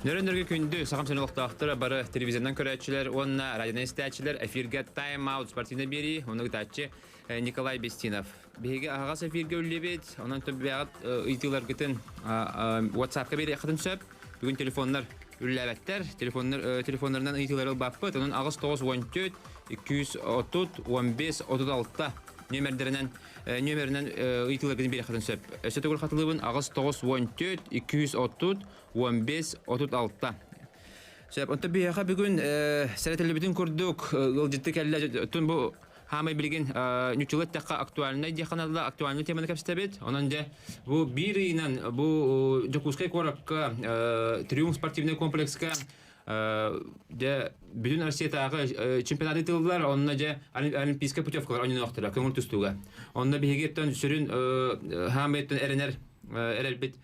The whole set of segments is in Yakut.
Нөрөнөргө күндү сахам сирин олохтоохторо бары телевизорынан көрөөччүлэр уонна радионан истээччилэр эфиргэ Time Out спортивнай биэрии уонна ыытааччы Николай Бестинов. Биһиги аһаҕас эфиргэ үллэбит, онон төбөҕүт ыйытыыларгытын WhatsApp-ка биэриэххитин сөп. Бүгүн телефоннар үллээбэттэр, телефоннар телефоннарынан ыйытыылары ылбаппыт. Онон 8 9 14 230 15 36 нүөмэрдэринэн нүөмэринэн ыйытыыларгытын биэриэххитин сөп. Өссө төгүл хатылыыбын 8 9 14 230 15 36. Сөп, онто биһиэхэ бүгүн сэрэтиллибитин курдук ыалдьытты кэллэ. Оттон бу хаамай билигин ньуччулуу эттэххэ актуальнай диэххэ наада, актуальнай теманы кэпсэтэбит. Онон дьэ бу биир ыйынан бу Дьокуускай куоракка Триумф спортивнай комплекска дьэ бүтүн Россиятааҕы чемпионаты ыытыллар, онно дьэ олимпийскай путевкалар ойнонуохтара көҥүл тустууга. Онно биһиги сүрүн хаамай эрэнэр эрэлбит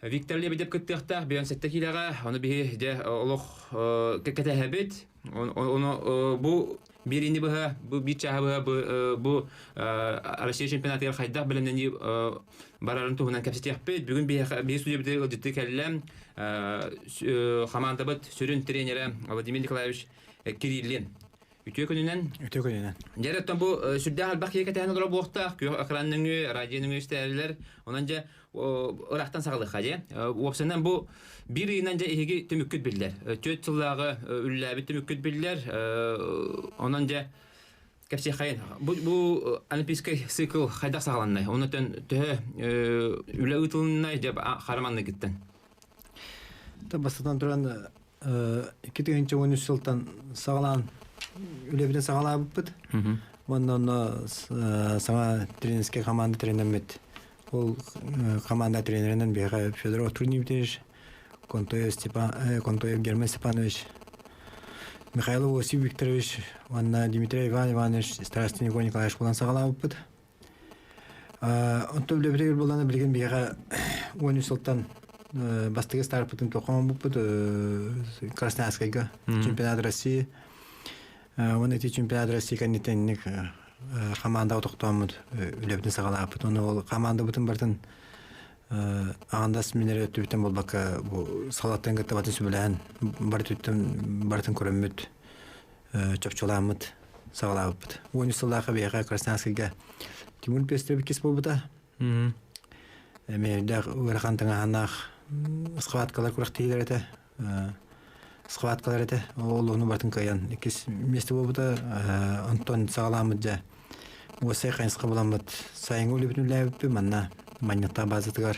Виктор Лебедев кыттыахтаах биэн сэттэ киилэҕэ, ону биһи дьэ олох кэтэһэбит. Ону бу биэриини быһа, бу биир чааһы быһа бу Россия чемпионатыгар хайдах бэлэмнэнии барарын туһунан кэпсэтиэхпит. Бүгүн биһиэхэ биһи студиябытыгар ыалдьыттыы кэллэ хамаандабыт сүрүн тренерэ Владимир Николаевич Кириллин. Үтүө күнүнэн. Үтүө күнүнэн. Дьэ, оттон бу сүрдээх элбэх киһи кэтэһэн олорор буолуохтаах. Күөх экран нөҥүө, радио нөҥүө истэрэлэр. Онон дьэ ыраахтан саҕалыахха дьэ. Уопсайынан бу биир ыйынан дьэ эһиги түмүккүт биллэр. Түөрт сыллааҕы үлэлээбит түмүккүт биллэр. Онон дьэ кэпсиэххэйин. Бу олимпийскай цикл хайдах саҕаланнай? Онон төһө үлэ ыытылыннай дьэ хараманныгыттан? Бастатан туран 2013 сылтан саҕалаан үлэбитин саҕалаабыппыт. Уонна онно саҥа тренерскэй команда тренермит. Ол команда тренеринэн биһиэхэ Федоров Артур Дмитриевич, Контоев Степан, Контоев Герман Степанович, Михайлов Осип Викторович уонна Дмитрий Иван Иванович Страстин Егор Николаевич буолан саҕалаабыппыт. Онтон үлэбитигэр буоллаҕына билигин биһиэхэ 13 сылтан бастакы старпытын туохха оҥорбуппут Красноярскайга чемпионат России. Уонна ити чемпионат России кэнниттэн инник хамаандаҕа тохтооммут үлэбитин саҕалаабыппыт. Уонна ол хамаандабытын барытын аҕандас мин эрэ өттүбүттэн буолбакка бу салаттан кытта батын сүбэлэһэн бары өттүттэн барытын көрөммүт чопчулааммыт саҕалаабыппыт. 13 сыллаахха биһиэхэ Красноярскайга Тимур Пестров иккис буолбута. Эмиэрдээх ыарахан таҥаһанаах схваткалар күрэхтэһиилэр этэ. Схваткалар этэ. Ол ону батын кыайан иккис миэстэ буолбута. Онтон саҕалааммыт дьэ уосай хайысха буламмыт сайыҥҥы үлэбитин үлэлээбиппит манна Манньыттаах базатыгар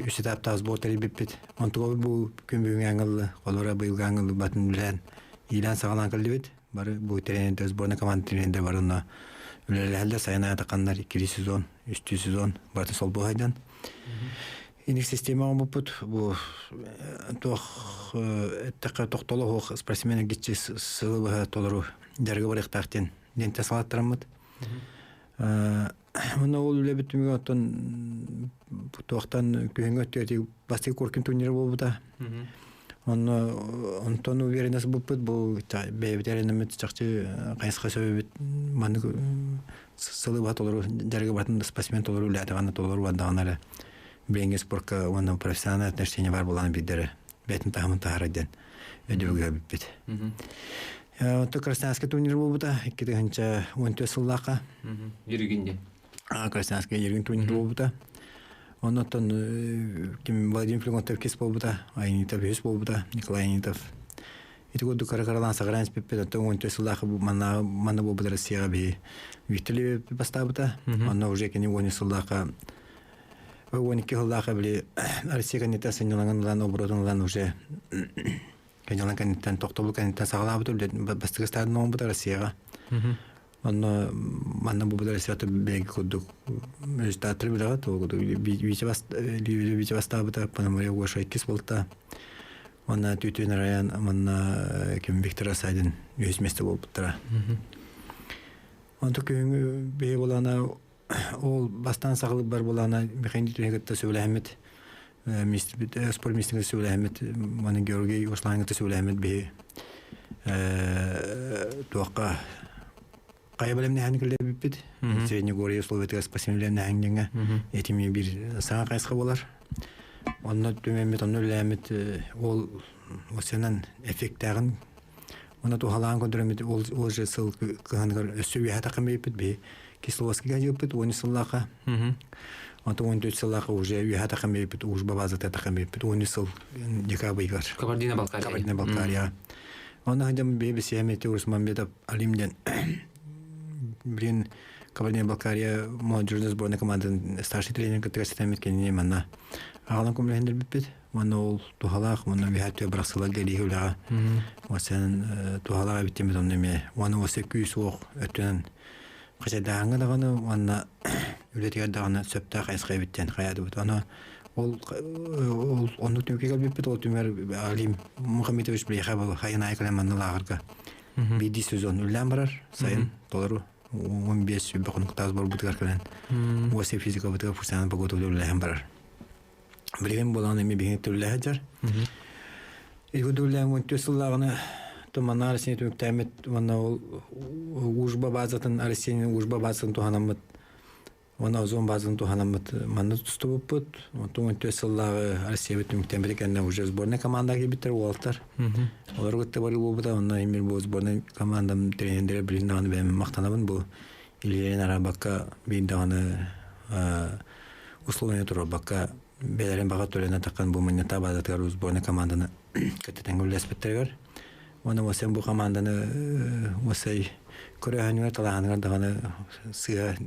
үс этаптаах сбор тэрийбиппит. Онтуга бу күн бүгүҥҥү аңыллы, холоро быйылгы аңыллы батын үлэлээн иилээн-саҕалаан кэллибит. Бары бу тренердэр, сборная команда тренердэр бары онно үлэлэһэллэр. Сайын аатаханнар иккилии сезон, үстүү сезон барыта солбуһайдан. Иник система оҥорбуппут бу туох эттэххэ тохтоло суох спортсмен эргиччи сылы быһа толору дьарыгы барыахтаах диэн диэнтэ салаттараммыт. Уонна ол үлэбит түмүгэ оттон туохтан күһүҥҥү өттүгэр бастакы Коркин турнира буолбута. Онно онтон уверенность булпут бу бэйэбит эрэнэммит чахчы хайысха сөбүбүт маннык сылы быһа толору дьарыгы батын спортсмен толору үлээтэ толору бардаҕына эрэ билиҥҥи спорка уонна профессиональное отношение баар буолан биирдэрэ бэйэтин таһымын таһаарар диэн өйдөбүлгэ бүппүт. Онтон Красноярскай турнир буолбута 2014 сыллаахха. Юргин диэн. Красноярскай Юргин турнир буолбута. Оннуттан ким Владимир Флегонтов кис буолбута, Айнитов үһүс буолбута, Николай Айнитов. Ити курдук кыра-кыралаан саҕараан испиппит, оттон 14 сыллаах манна манна буолбут Россияҕа биһи Виктор Лебедев бастаабыта. Онно уже кини 13 сыллаахха 12 сыллаахха били Россия кэнниттэн сынньалаҥын ылан, оборотун ылан уже Кэннилэн кэнниттэн тохтобул кэнниттэн саҕалаабыт бастакы стадион оҥорбута Россияҕа. Онно манна бу Россията бэйги курдук результаттары билэҕит ол курдук Витя бастаабыта Пономарев Гоша иккис буолта. Уонна Түтүн Раян манна ким Виктор Асадин үһүс миэстэ буолбуттара. Онто күһүҥҥү биһи булана ол бастаан саҕалык булана Михаил Түһэ кытта сөбүлэһэммит спорт министрин сөбүлэһэммит уонна Георгий Руслан кытта сөбүлэһэммит биһи туохха хайа бэлэмнээһин киллэрбиппит Среднегорье условиятыгар спасибо бэлэмнээһин диэҥҥэ этими биир саҥа хайысха буолар. Онно түмэммит, онно үлэлээммит ол осенан эффектээҕин Оны туһалаан көрдөрөммүт ол ол же сыл кыһыныгар өссө үөһэ таххан биэрбит биһи Кисловодскийга дьыппыт 10 сыллаахха. Онтон 14 сыллаахха уже үөһэ таххан биэрбит Ужба базата таххан биэрбит 10 сыл декабрьгар. Кабардино-Балкария. Кабардино-Балкария. Онно сылдьан биһи бисиэм Урусмамбетов Алим диэн блин Кабардино-Балкария молодежная сборная командатын старший тренер кытта кэпсэтэммит кинини манна аҕалан көмөлөһүннэрбиппит. Уонна ол туһалаах уонна үһэ түө бырахсыларга илии үлэҕэ уосен туһалаах эбит диэммит онно эмиэ уонна уоса күүс уох өттүнэн хачайдааһыҥҥа даҕаны уонна үлэтигэр даҕаны сөптөөх хайысха эбит диэн хайаатыбыт. Аны ол ол оннук түмүккэ кэлбиппит ол түмэр Алим Мухаметович биһиэхэ хайын аайы кэлэн манна лааҕырга биирдии сезон үлэлээн барар сайын толору 15 сүүрбэ хонуктаах сборбутугар кэлэн уоса физикабытыгар функциональный погода үлэлээн барар. Билигин буолан эми биһиги түллэ сылдьар. Игудуллээн 14 сыллааҕына туманна Россия түмүктээммит уонна ол ужба базатын Россияны ужба базатын туһанаммыт уонна озон базатын туһанаммыт манна тустубуппут. Онтон 14 сыллааҕы Россиябыт түмүктэммити кэннэ уже сборная команда киирбиттэр уолаттар. Олору кытта барыы буолбута. Онно эмир бу сборная командам тренердэрэ билин даҕаны бэйэм махтанабын бу илиилэрин араарбакка биир даҕаны условия туруорбакка бэйэлэрин баҕа төлөнө таххан бу мунньата баазатыгар сборная команданы кытта тэҥҥэ үлэлэспиттэригэр уонна уосай бу команданы уосай көрөөһүнүгэр талааһыныгар даҕаны сыыһа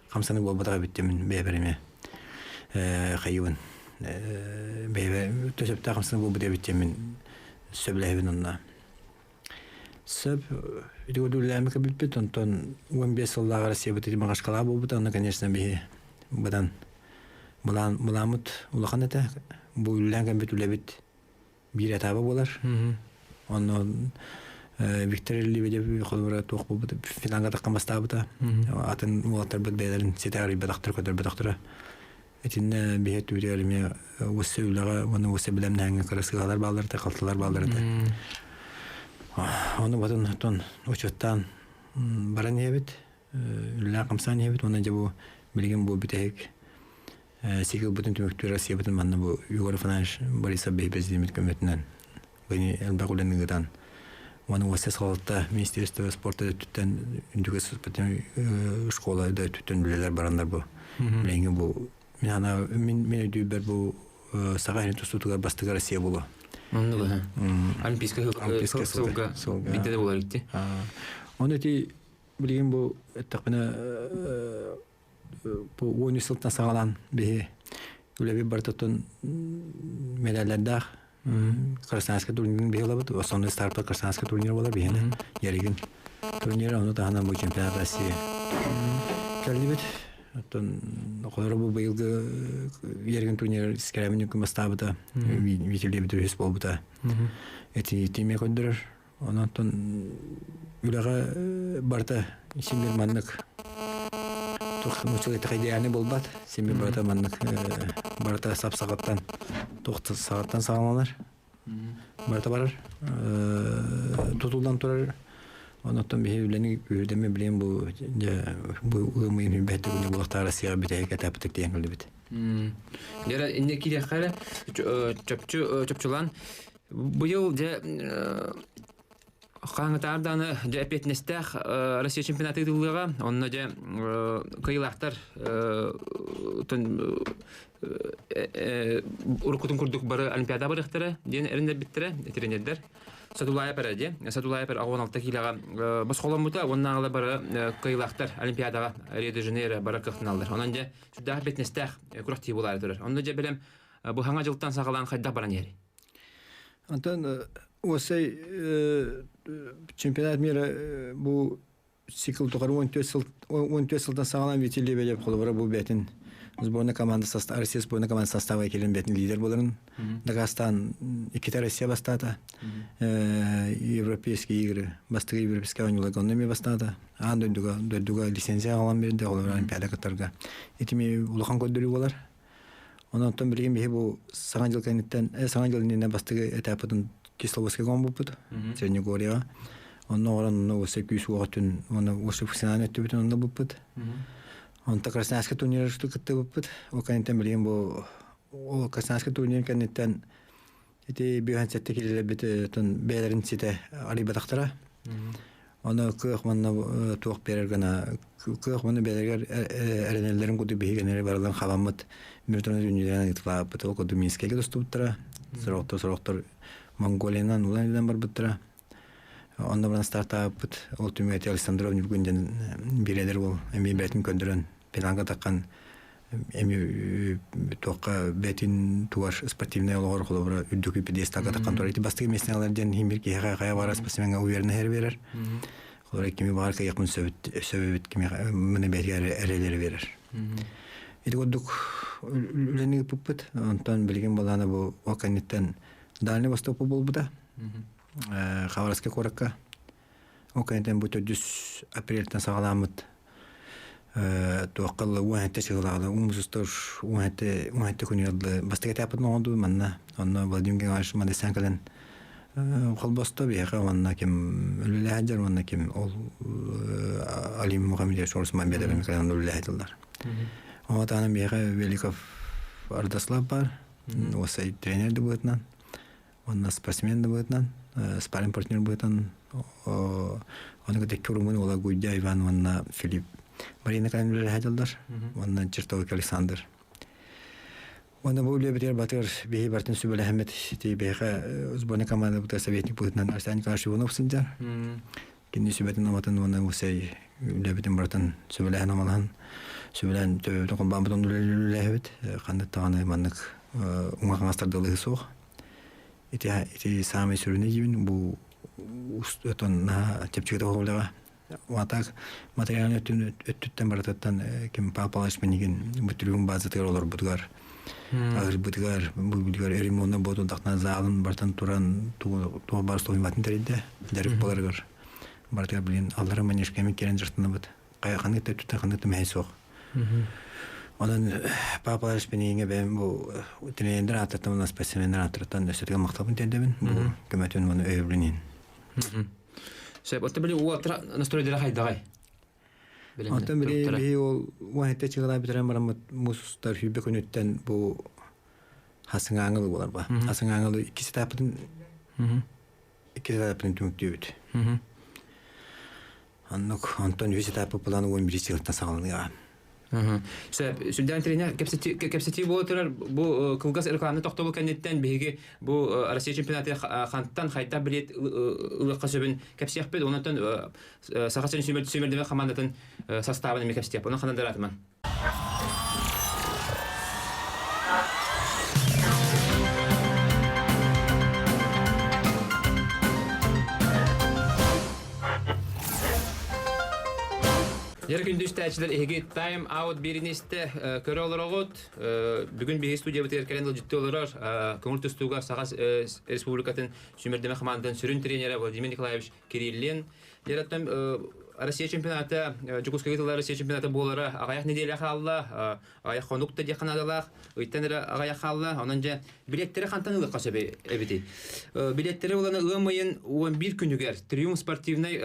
хамсаныы буолбатах эбит диэмин бэйэбэр эмиэ хайыбын бэйэбэр сөптөөх хамсаныы буолбут эбит диэмин сөбүлэһэбин онно. Сөп ити үлэлээммиккэ бүппүт, онтон 15 сыллааҕы Россиябыт ити Махачкала буолбута, онно, конечно, биһи быдан былаан былааммыт улахан этэ. Бу үлэлээн кэлбит үлэбит биир этаба буолар. Онно Виктор Лебедев холобура туох буолбута финалга таххан бастаабыта. Атын уолаттарбыт бэйэлэрин ситэ арыйбатахтара, көтөрбөтөхтөрө. Итиннэ биһи өттүбүтүгэр эмиэ уосса үлэҕэ уонна уосса бэлэмнээһиҥҥэ кыра сыыһалар бааллар этэ, халталар бааллар этэ. Ону батын оттон учуоттаан баран иһэбит, үлэлээн хамсаан иһэбит уонна дьэ бу билигин бу бүтэһик сикилбытын түмүктүүр Россиябытын манна бу Егор Афанасьевич Борисов биһи президеммит көмөтүнэн быны элбэх үлэни ыытан уонна уосса салалта министерство спорта өттүттэн үрдүкү спортивнай школа да өттүттэн үлэлэр бараннар бу билиҥҥи бу мин ана мин мин өйдүүрбэр бу саха иһин тустуутугар бастакы Россия буолуо. Оннук Олимпийскай сылга биирдэ да буолар ити. Оны ити билигин бу эттэхпинэ бу 13 сылтан саҕалаан биһи үлэбит барытыттан медаллардаах Красноярскай турнирын биһи ылабыт. Основной старта Красноярскай турнир буолар биһиэнэ. Яригин турнир, ону таһынан бу чемпионат России кэллибит. Оттон холоро бу быйылгы Яригин турнир Скрябин үкүн бастаабыта, Виталий үһүс буолбута. Эти тиме көрдөрөр. Онон үлэҕэ барыта син маннык туох мучугай идеальный буолбат. Син барыта маннык барыта сап-саҕаттан туох саҕаттан саҕаланар. Барыта барар. Тутуллан турар. Онон биһи үлэни күүһүрдэммит билигин бу бу ыам ыйын хүнбэһит күнэ буолуохтаах Россияҕа бүтэһик этапытык диэн кэллибит. Дьэ, инне киириэххэ эрэ чопчу чопчулаан Быйыл дьэ хаһааҥҥытааҕар даҕаны дьэ эппиэтинэстээх Россия чемпионата ыытыллыаҕа. Онно дьэ кыайыылаахтар уруккутун курдук бары Олимпиада барыахтара диэн эрэннэрбиттэрэ тренердэр. Садулаев эрэ диэн. Садулаев эрэ 16 киилэҕэ босхоломмута уоннааҕылар бары кыайыылаахтар Олимпиадаҕа Рио-де-Жанейро бары кыахтаналлар. Онон дьэ сүрдээх эппиэтинэстээх күрэхтии буолаары турар. Онно дьэ бэлэм бу хаҥа дьылтан саҕалаан хайдах баран иһэрий? Онтон уосай чемпионат мира бу цикл тухары 14 сыл 14 сылтан саҕалаан Витя Лебедев холобура бу бэйэтин сборная команда состав Россия сборная команда состава кэлин бэйэтин лидер буоларын дакаастаан иккитэ Россия бастаата европейские игры бастакы европейскай оонньууларга онно эмиэ бастаата аан дойдуга дойдуга лицензия аҕалан биэрдэ холобура олимпиада кыттарга ити эмиэ улахан көрдөрүү буолар. Онон оттон билигин биһи бу Саҥа дьыл кэнниттэн, Саҥа дьыл иннинэ бастакы этаппытын Кисловодскайга оҥорбуппут, Черногорияҕа. Онно оҥорон онно өссө күүс уох өттүн уонна өссө профессиональный өттүбүтүн онно булпут. Онто Красноярскай турниры кыттыбыппыт. Ол кэнниттэн билигин бу Ол Красноярскай турнир кэнниттэн ити бүһэн сэттэ киилэлэрбит бэйэлэрин ситэ арыйбатахтара. Ону кыах манна туох биэрэр гына кыах маны бэйэлэригэр эрэнэллэрин курдук биһиги кинилэри барыларын хабаммыт миртон үннүлэрин ыытылаабыт ол курдук Минскэйгэ тустубуттара. Сорохтор сорохтор Монголиянан улан барбыттара. Онно баран стартаабыппыт. Ол түмүгэ Александров Ньургун диэн биэрэлэр уол эмиэ бэйэтин көрдөрөн финалга таххан эмиэ туохха бэйэтин тугар спортивнай олоҕор холобура үрдүкү пьедесталга таххан турар. Ити бастакы миэстэни ылар диэн иһин бир киһиэхэ хайа баҕарар спортсмеҥҥа уверенность биэрэр. Холобура кими баҕар кыайыахпын сөбүт кими маны бэйэтигэр эрэлэри биэрэр. Ити курдук үлэни ыыппыппыт. Онтон билигин балаана бу ол кэнниттэн Дальний Восток буолбута. Хабаровскай куоракка. Ол кэнниттэн бу төрдүс апрельтэн саҕаламмыт туохха уон сыллаҕына уумусустар уон күнү бастакы этаппытын оҥордубут манна. Онно Владимир Геннадьевич Мадесян кэлэн холбосто биһиэхэ уонна ким үлэлэһэ дьар уонна ким ол Алим Мухамедович Орусмамбетовым кэлэн үлэлэһэ дыллар. Ону биһиэхэ Великов Ардослав бар, уосай тренер да быһыытынан уонна спортсмен да быһыытынан, спарринг партнер быһыытынан ону кытта икки урумун уола Гуйдя Иван уонна Филипп Марина кэлэн үлэлэһэ дьыллар уонна Чертовик Александр. Уонна бу үлэбитигэр батыгар биһи бартын сүбэлэһэммит ити биһиэхэ сборная командабытыгар советник быһыытынан Арсений Николаевич Иванов сылдьар. Кини сүбэтин аматын уонна усай үлэбитин барытын сүбэлэһэн амалаһан сүбэлээн төбөбүтүн холбоон үлэлэһэбит. Ханнык даҕаны маннык уҥа хаҥас тардылыһы суох. Ити ити саамай сүрүнэ диибин бу отон наһаа чэпчэкитэ оһоллоҕа. Ватак материальный өттүттэн барытыттан ким Павел Павлович бу түрүгүн базатыгар олорбутугар аһырбытыгар бу ремонна буотун тахтан залын бартан туран туох бар столбатын тэрийдэ дьарык боларыгар барытыгар билин аллара манежками кэлэн дьарыктанабыт ханнык да өттүттэн ханнык да мэһэй суох. Онон Павел Павлович Пенигиҥэ бэйэм бу тренердэр ааттартан уонна спортсменнар ааттарыттан өссө махталбын тиэрдэбин бу көмөтүн уонна өйөбүлүн иһин. Сөп, оттон били уолаттар настройдара хайдаҕай? Онтон били биһи ол уон чыгылаа бүтэрэн бараммыт муус устар сүүрбэ күнүттэн бу хасыҥааҥылы буолар ба. Хасыҥааҥылы иккис этапытын иккис этапытын түмүктүүбүт. Оннук онтон үһүс этапы план 11 сылтан саҕаланыаҕа. Сөп, сүрдээн тренер кэпсэтии буола турар. Бу кылгас рекламаны тохтобул кэнниттэн биһиги бу Россия чемпионаты хантан хайдах билиэт ылыахха сөбүн кэпсиэхпит. Онтон Саха сирин сүүмэрдэмэ хамаандатын составын эмиэ кэпсиэхпит. Онон ханан дараатыман. Дьэр күндү истээччилэр эһиги Time Out биэринистэ көрө олороҕут. Бүгүн биһиги студиябытыгар кэлэн ыалдьыттыы олорор көҥүл тустууга Саха Республикатын сүүмэрдэмэ хамаандатын сүрүн тренерэ Владимир Николаевич Кириллин. Дьэр оттон Россия чемпионата, Дьокуускайга тыллар Россия чемпионата буолара аҕыйах нэдиэлэ хаалла. Аҕыйах хонук да диэххэ наадалаах, ыйтан эрэ аҕыйах хаалла. Онон дьэ билиэттэри хантан ылыахха сөп эбитий? Билиэттэри ылан ыам ыйын 11 күнүгэр Триумф спортивнай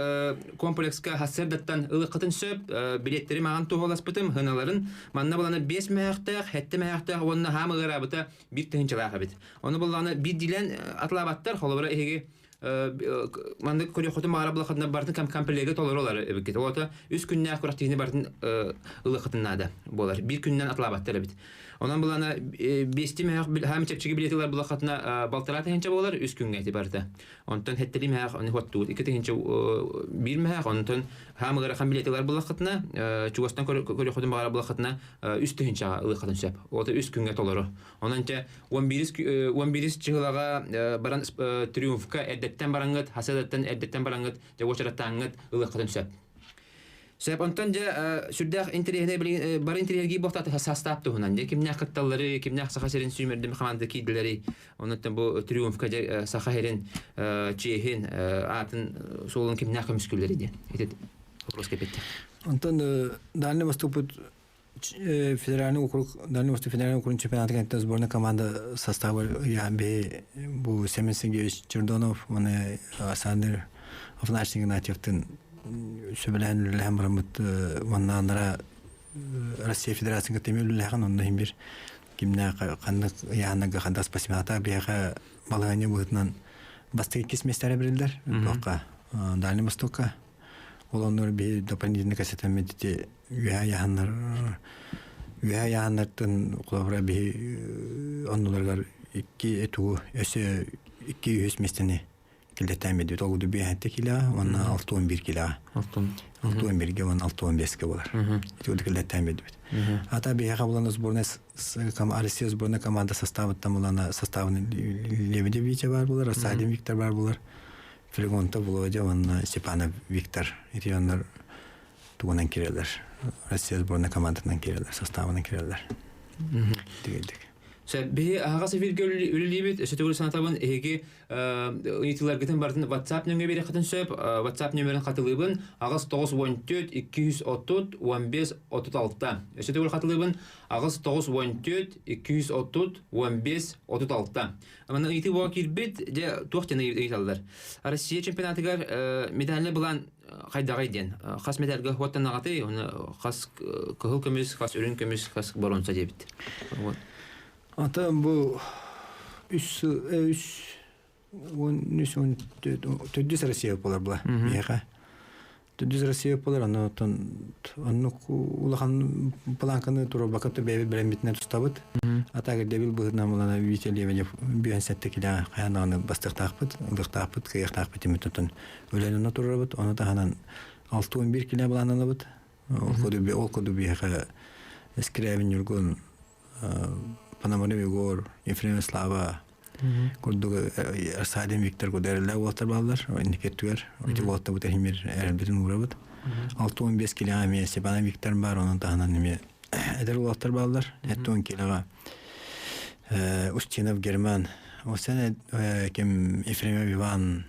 комплекска сарсыардаттан ылыаххытын сөп. Билиэттэри маҕан туһаласпытым, хыналарын манна булана 5 мөһөөхтөөх, 7 мөһөөхтөөх уонна хаам ыараабыта 1 тыһыынчалаах эбит. Ону буллаҕына биирдиилээн атылаабаттар, холобура эһиги маннык көрүөххүтүн баҕара булаххытына барытын комплеги толоролор эбиккит. Оҕото үс күннээх күрэхтэһиини барытын ылыаххытын наада буолар. Биир күнүнэн атылаабаттар эбит. Онон булана биэсти мөһөх хаам чэпчэки билети ылар булаххытына балтараа тыһыынча буолар үс күҥҥэ ити барыта. Онтон хэттэлии мөһөх оны хуоттуут икки тыһыынча биир мөһөх онтон хаам ыарахан билети ылар булаххытына чугастан көрүөххүтүн баҕара булаххытына үс тыһыынчаҕа ылыаххытын сөп. Оҕото үс күҥҥэ толору. Онон те 11 чыһылаҕа баран триумфка эрдэттэн бараҥҥыт, хасыадаттан эрдэттэн бараҥҥыт, дьэ уочараттааҥҥыт ылыаххытын сөп. Сөп, онтон дьэ сүрдээх интэриэһинэй бары интэриэһиргии буолтаата састаап туһунан. Дьэ кимнээх кытталлары, кимнээх Саха сирин сүүмэрдим хамаанда киирдилэри, онон бу триумфка дьэ Саха сирин чиэһин, аатын суолун кимнээх көмүскүүллэри диэн. Ити вопрос кэппиттэ. Онтон Дальний Востокпут Федеральный округ, Дальний Восток федеральный округ чемпионата кэнниттэн сборная команда состава би бу Семен Сергеевич Чердонов уонна Александр Афанасьевич Игнатьевтын сөбүлээн үлэлэһэн бараммыт уонна анара Россия Федерациятын кытта эмиэ үлэлэһэн онно иһин бир. Кимнээх ханнык ыйааһыннарга ханнык спортсмената биһиэхэ балаһыанньа быһыытынан бастакы иккис миэстэлэр бэриллэр. Туохха Дальний Востокка. Ол оннугар биһи дополнительно кэсэтэммит ити үөһэ ыйааһыннар үөһэ ыйааһыннартан холобура биһи оннуларыгар икки тугу өссө икки үһүс миэстэни киллэртээн биэрдибит. Ол курдук биэһэттэ килэҕэ уонна 61 килэҕэ. 61-гэ уонна 65-гэ буолар. Ити курдук киллэртээн биэрдибит. Ата биһиэхэ булан сборная Россия сборная команда составыттан булана составын Лебедев Витя баар буолар, Рассадин Виктор баар буолар, Флегонтов Володя уонна Степанов Виктор. Ити оннор тугунан кирэлэр. Россия сборная командатынан кирэлэр, составынан кирэлэр. Тигилдик. Сөп, биһи аһаҕас эфиргэ үлэлиибит. Өссө төгүл санатабын, эһиги ыйытыыларгытын барытын WhatsApp нөҥүө биэриэххитин сөп. WhatsApp нөмерин хатылыыбын 8 914 230 15 36. Өссө төгүл хатылыыбын 8 914 230 15 36. Манна ыйытыы буола киирбит, дьэ туох диэн ыйыталлар. Россия чемпионатыгар медальный былаан хайдаҕый диэн. Хас медальга хуоттанаҕатый, оны хас кыһыл көмүс, хас үрүҥ көмүс, хас боруонса диэбит. Вот. Ата бу үс үс он үс он төрдүс Россия буолар була биһиэхэ. Төрдүс Россия буолар аны оттон оннук улахан планканы туруорбакка бэйэбит бэлэммитинэн тустабыт. Ата дэбил быһыытынан булана Витя Лебедев бүөн сэттэ килэҕэ хайаан даҕаны бастыахтаахпыт, ылыахтаахпыт, кыайыахтаахпыт тимит оттон үлэни онно туруорабыт. Ону таһынан 61 килэ былааннанабыт. Ол курдук биһиэхэ Скрябин Ньургун, Пономарев Егор, Ефремов Слава курдук Арсадин Виктор курдук уолаттар бааллар. Инники өттүгэр ити уолаттарбыт эһимир эрэлбитин уурабыт. 65 килэҕэ эмиэ Степан Виктор баар, онон таһынан эмиэ эдэр уолаттар бааллар. 70 килэҕэ Устинов Герман, Осен ким Ефремов Иван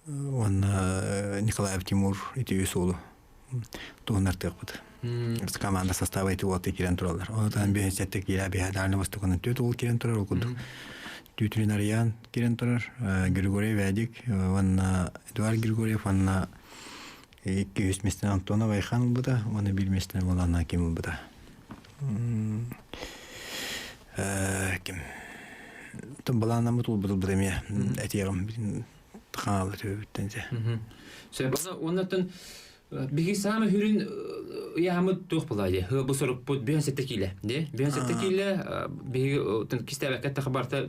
уонна Николаев Тимур ити үс уолу туһуннартыахпыт. Команда состава ити уолта киирэн тураллар. Ону таһынан биһи сэттэ киирэ биһи Дальний Востокунан түөрт уол киирэн турар, ол курдук Түүтүрүн Арыйаан киирэн турар, Григорий Вядик уонна Эдуард Григорьев уонна икки үс миэстэни Антонов Айхан ылбыта уонна биир миэстэни Волана Ким ылбыта. Ким Тумбалаанаммыт ылбыт ылбыт эмиэ этиэҕим хаалар төбөбүттэн дьэ. Сөп. Оннуттан биһи саамай хүрүн ыйаамыт туох буолаа дии. Бу сорукпут 57 киилэ. Де? 57 киилэ биһиги кистээбэккэ барта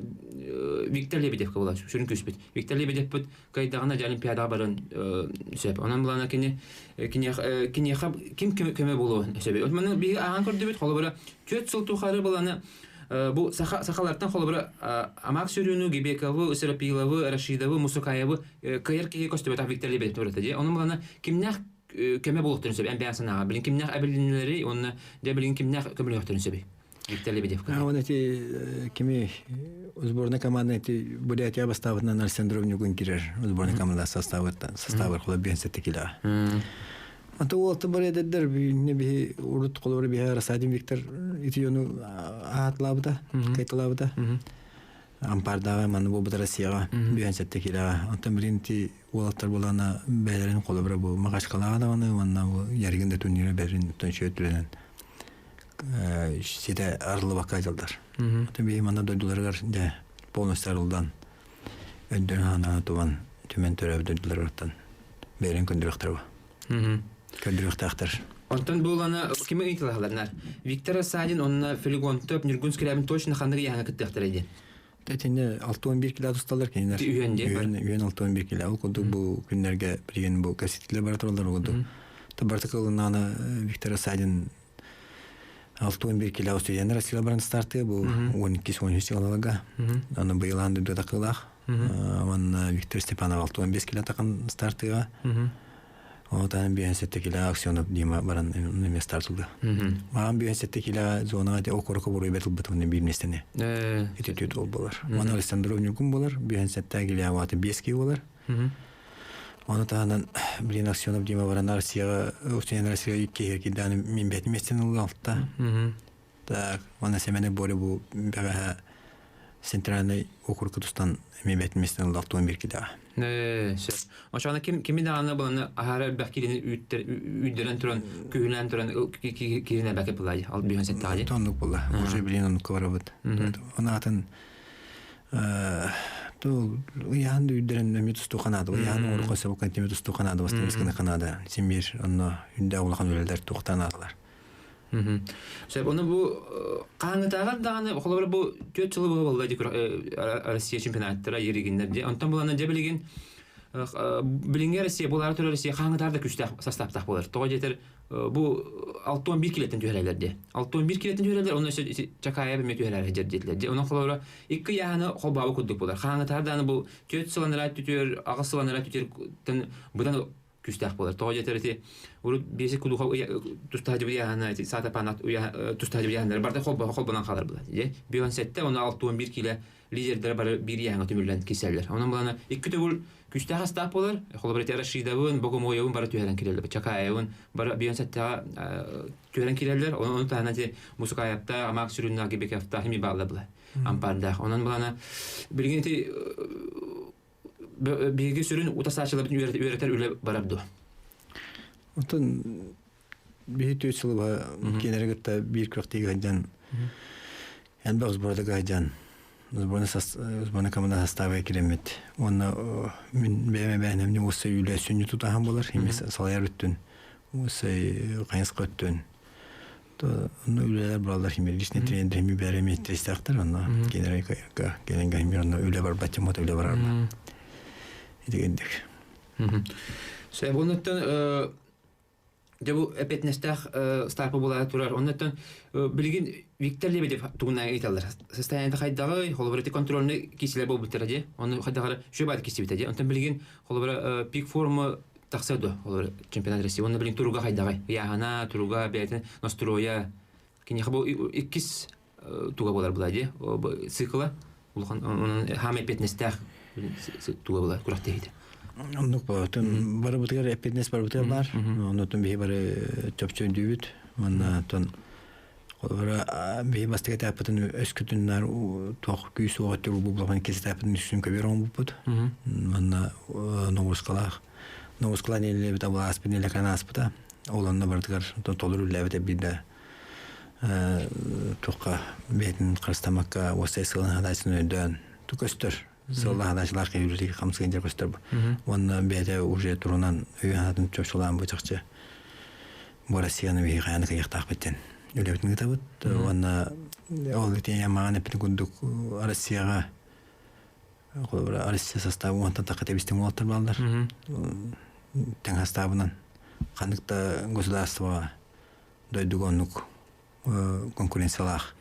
Виктор Лебедевка буолар сүрүн күүспүт. Виктор Лебедевпит кыайдаҕына дьэ Олимпиадаҕа баран сөп. Онон булана кини киниэхэ ким көмө буолуо сөбүй. Маны биһиги ааһан көрдүбүт. Холобура 4 сыл тухары буланы бу сахалартан холобура Амак Сөрүнү, Гибековы, Сарапиловы, Рашидовы, Мусукаевы кыайар киһи көстүбэтэх Виктор Лебедев турата дии. Онон булана кимнээх көмө буолуохтарын сөп эн бэйэҥ санааҕа. Билин кимнээх эбилиннэри уонна дьэ билин кимнээх көмөлөһүөхтэрин сөбүй? Виктор Лебедевка. Он эти кими сборная команда эти Бурятия бастаабытынан Александров Нюгун кирер сборная команда составы составы хула биэн сетте килаа. Ата уолта бар эдердер не биһи урут холобура биһи Рассадин Виктор ити ону аатылаабыта, кайталаабыта. Ампардааҕы манна буолбут Россияҕа биэн сетте килаа. Онтон билин ти уолаттар булана бээлэрин холобура бу Махачкалаҕа даҕаны уонна бу Яргин да турнира бэрин төнчүөттүрэнэн ситэ арыллыбакка дьылдар. Биһи манна дойдуларыгар дьэ полностью арылдан өйдөрүн ханаана тубан түмэн төрөөбүт дойдуларыттан бэйэлэрин көндүрүөхтэр бу. Көндүрүөхтээхтэр. Онтон буолана кими ыйыталаһаларнар? Виктор Асадин онно Филигонтов Ньургун Скрябин точно ханнык ыйааһыҥа кыттыахтара диэн. Итиннэ 61 кило тусталлар кинилэр. Үһүөн диэн. Үһүөн 61 кило. Ол курдук бу күннэргэ билигин бу кэпсэтиилэр бара тураллар ол курдук. Барыта кылыннаана Виктор Асадин 61 кило студенттар Россия баран стартыа бу 12-13 сылаларга. Аны быйыл аан дойду такылаах. Уонна Виктор Степанов 65 кило такын стартыга. Отан 57 кило Аксенов Дима баран эмиэ стартылды. Маан 57 кило зонаға де окорка буруй бетылбыт уны биир местени. Ити түт ол болар. Мана Александров Нюкун болар, 57 кило ваты 5 кило болар. Оны таһынан блин Аксенов Дима баран Россияға, Устинен Россияға икки киданы мин бет местен ылды алтта. Так, оны семене боре бу бәгәһә Центральный округка тустан эмиэ бэт миэстэни ылла 61 килэҕэ. Сөп. Ошоно ким кими даҕаны буланы аһара элбэх киирини үүттэрэн туран, күһүнэн туран киирин элбэкэ булай ал бүйөн сеттаҕа. Оннук була. Уже билин оннукка барабыт. Онаатын тул ыйаан үүдэрин эми тустуу канаада ыйаан оҥоруха сөбүк эми тустуу канаада бастан канаада симир онно үндэ улахан үлэлэр туохтан аалар. Сөп, оны бу хааңытааҕар даҕаны холобура бу 4 сылы быһа буолла ди Россия чемпионаттара еригиннэр ди. Онтон булана дьэ билигин билиҥҥи Россия булаары турар Россия хааңытаар да күстээх составтаах буолар. Тоҕо диэтэр бу 61 килеттен түһэрэлэр ди. 61 килеттен түһэрэлэр, онно өссө Чакаев эмиэ түһэрэр дьэр диэтилэр ди. Онон холобура икки яһаны холбаабы курдук буолар. Хааңытаар даҕаны бу 4 сыланара түтүөр, 8 сыланара түтүөр быдан күүстээх буолар. Тоҕо диэтэр ити урут биэси кулуха тустаһа дьыбыйааһына ити саатапаанат тустаһа дьыбыйааһыннары барыта холбонон хаалар була. 57 уонна 61 киилэ лидердэрэ бары биир ыйааһыҥҥа түмүллэн киирсэллэр. Онон булана икки төгүл күүстээх астаах буолар. Холобур ити Рашидовын, Богомоевын бары түһэрэн киирэллэр. Чакаевын бары 57-ҕэ түһэрэн киирэллэр. Ону таһынан ити Мусукаевта, Амак Сүрүнна, Гибековта хими баалла була. Ампардаах. Онон булана билигин ити биһиги сүрүн утасааччыларбытын үөрэтэр үлэ барар дуо? Оттон биһи түөрт сыл баһа кинилэри кытта биир күрэхтиигэ сылдьан элбэх сбордага сылдьан сборная сборная команда састааба киирэммит уонна мин бэйэм эбээнэмни уоссай үлэ сүнньү тутаһан буолар имес салайар өттүн уоссай хайысха өттүн онно үлэлэр бараллар химер личный тренер хими бэйэ миэстээхтэр онно кинилэр кэлэн химер онно үлэ барбат чыммат үлэ барар итигиндик Сөп оннуттан дьэ бу эппиэтинэстээх старпа буолаары турар. Оннуттан билигин Виктор Лебедев тугунан ыйыталлар. Состояние хайдаҕый, холобура ити контрольный киисилэр буолбуттара дии. Ону хайдаҕары үчүгэй баайдык киирсибитэ дии. Онтон билигин холобура пик форма тахсыа дуо холобура чемпионат России. Уонна билигин туруга хайдаҕый? Ыйааһына, туруга, бэйэтин настроя. Киниэхэ бу иккис туга буолар була дии. Цикла улахан онон хаамай эппиэтинэстээх туга буолар күрэхтэһиитэ. Оннук баҕатын барыбытыгар эппиэтинэс барыбытыгар баар. Оннутун биһи бары чопчу өйдүүбүт. Уонна оттон холобура биһи бастакы этаппытын өскөтүн наар туох күүс уох өттүгэр булбулахан иккис этаппытын үсүн көбүөр оҥорбуппут. Уонна ноҕурускалаах ноҕурускалаах нэһилиэбит абылааспыт нэһилиэккэ ааспыта. Ол онно барытыгар толору үлэлээбит биирдэ туохха бэйэтин харыстаммакка уоссай сыалын хадааччыны өйдөөн көстөр сыаллаах хадааччылаах киһи үлэлии хамсыгын дьэ көстөр уонна бэйэтэ уже турунан өйүн чопчулаан бу чахчы бу Россияны биһиги хайаан кыйыахтаахпыт диэн үлэбитин ыытабыт уонна ол итиэнэ маҕан эппитин курдук Россияҕа холобура Россия састааба уонтан тахха тэбистиҥ уолаттар бааллар тэҥ састаабынан ханнык да государствоҕа дойдуга оннук конкуренциялаах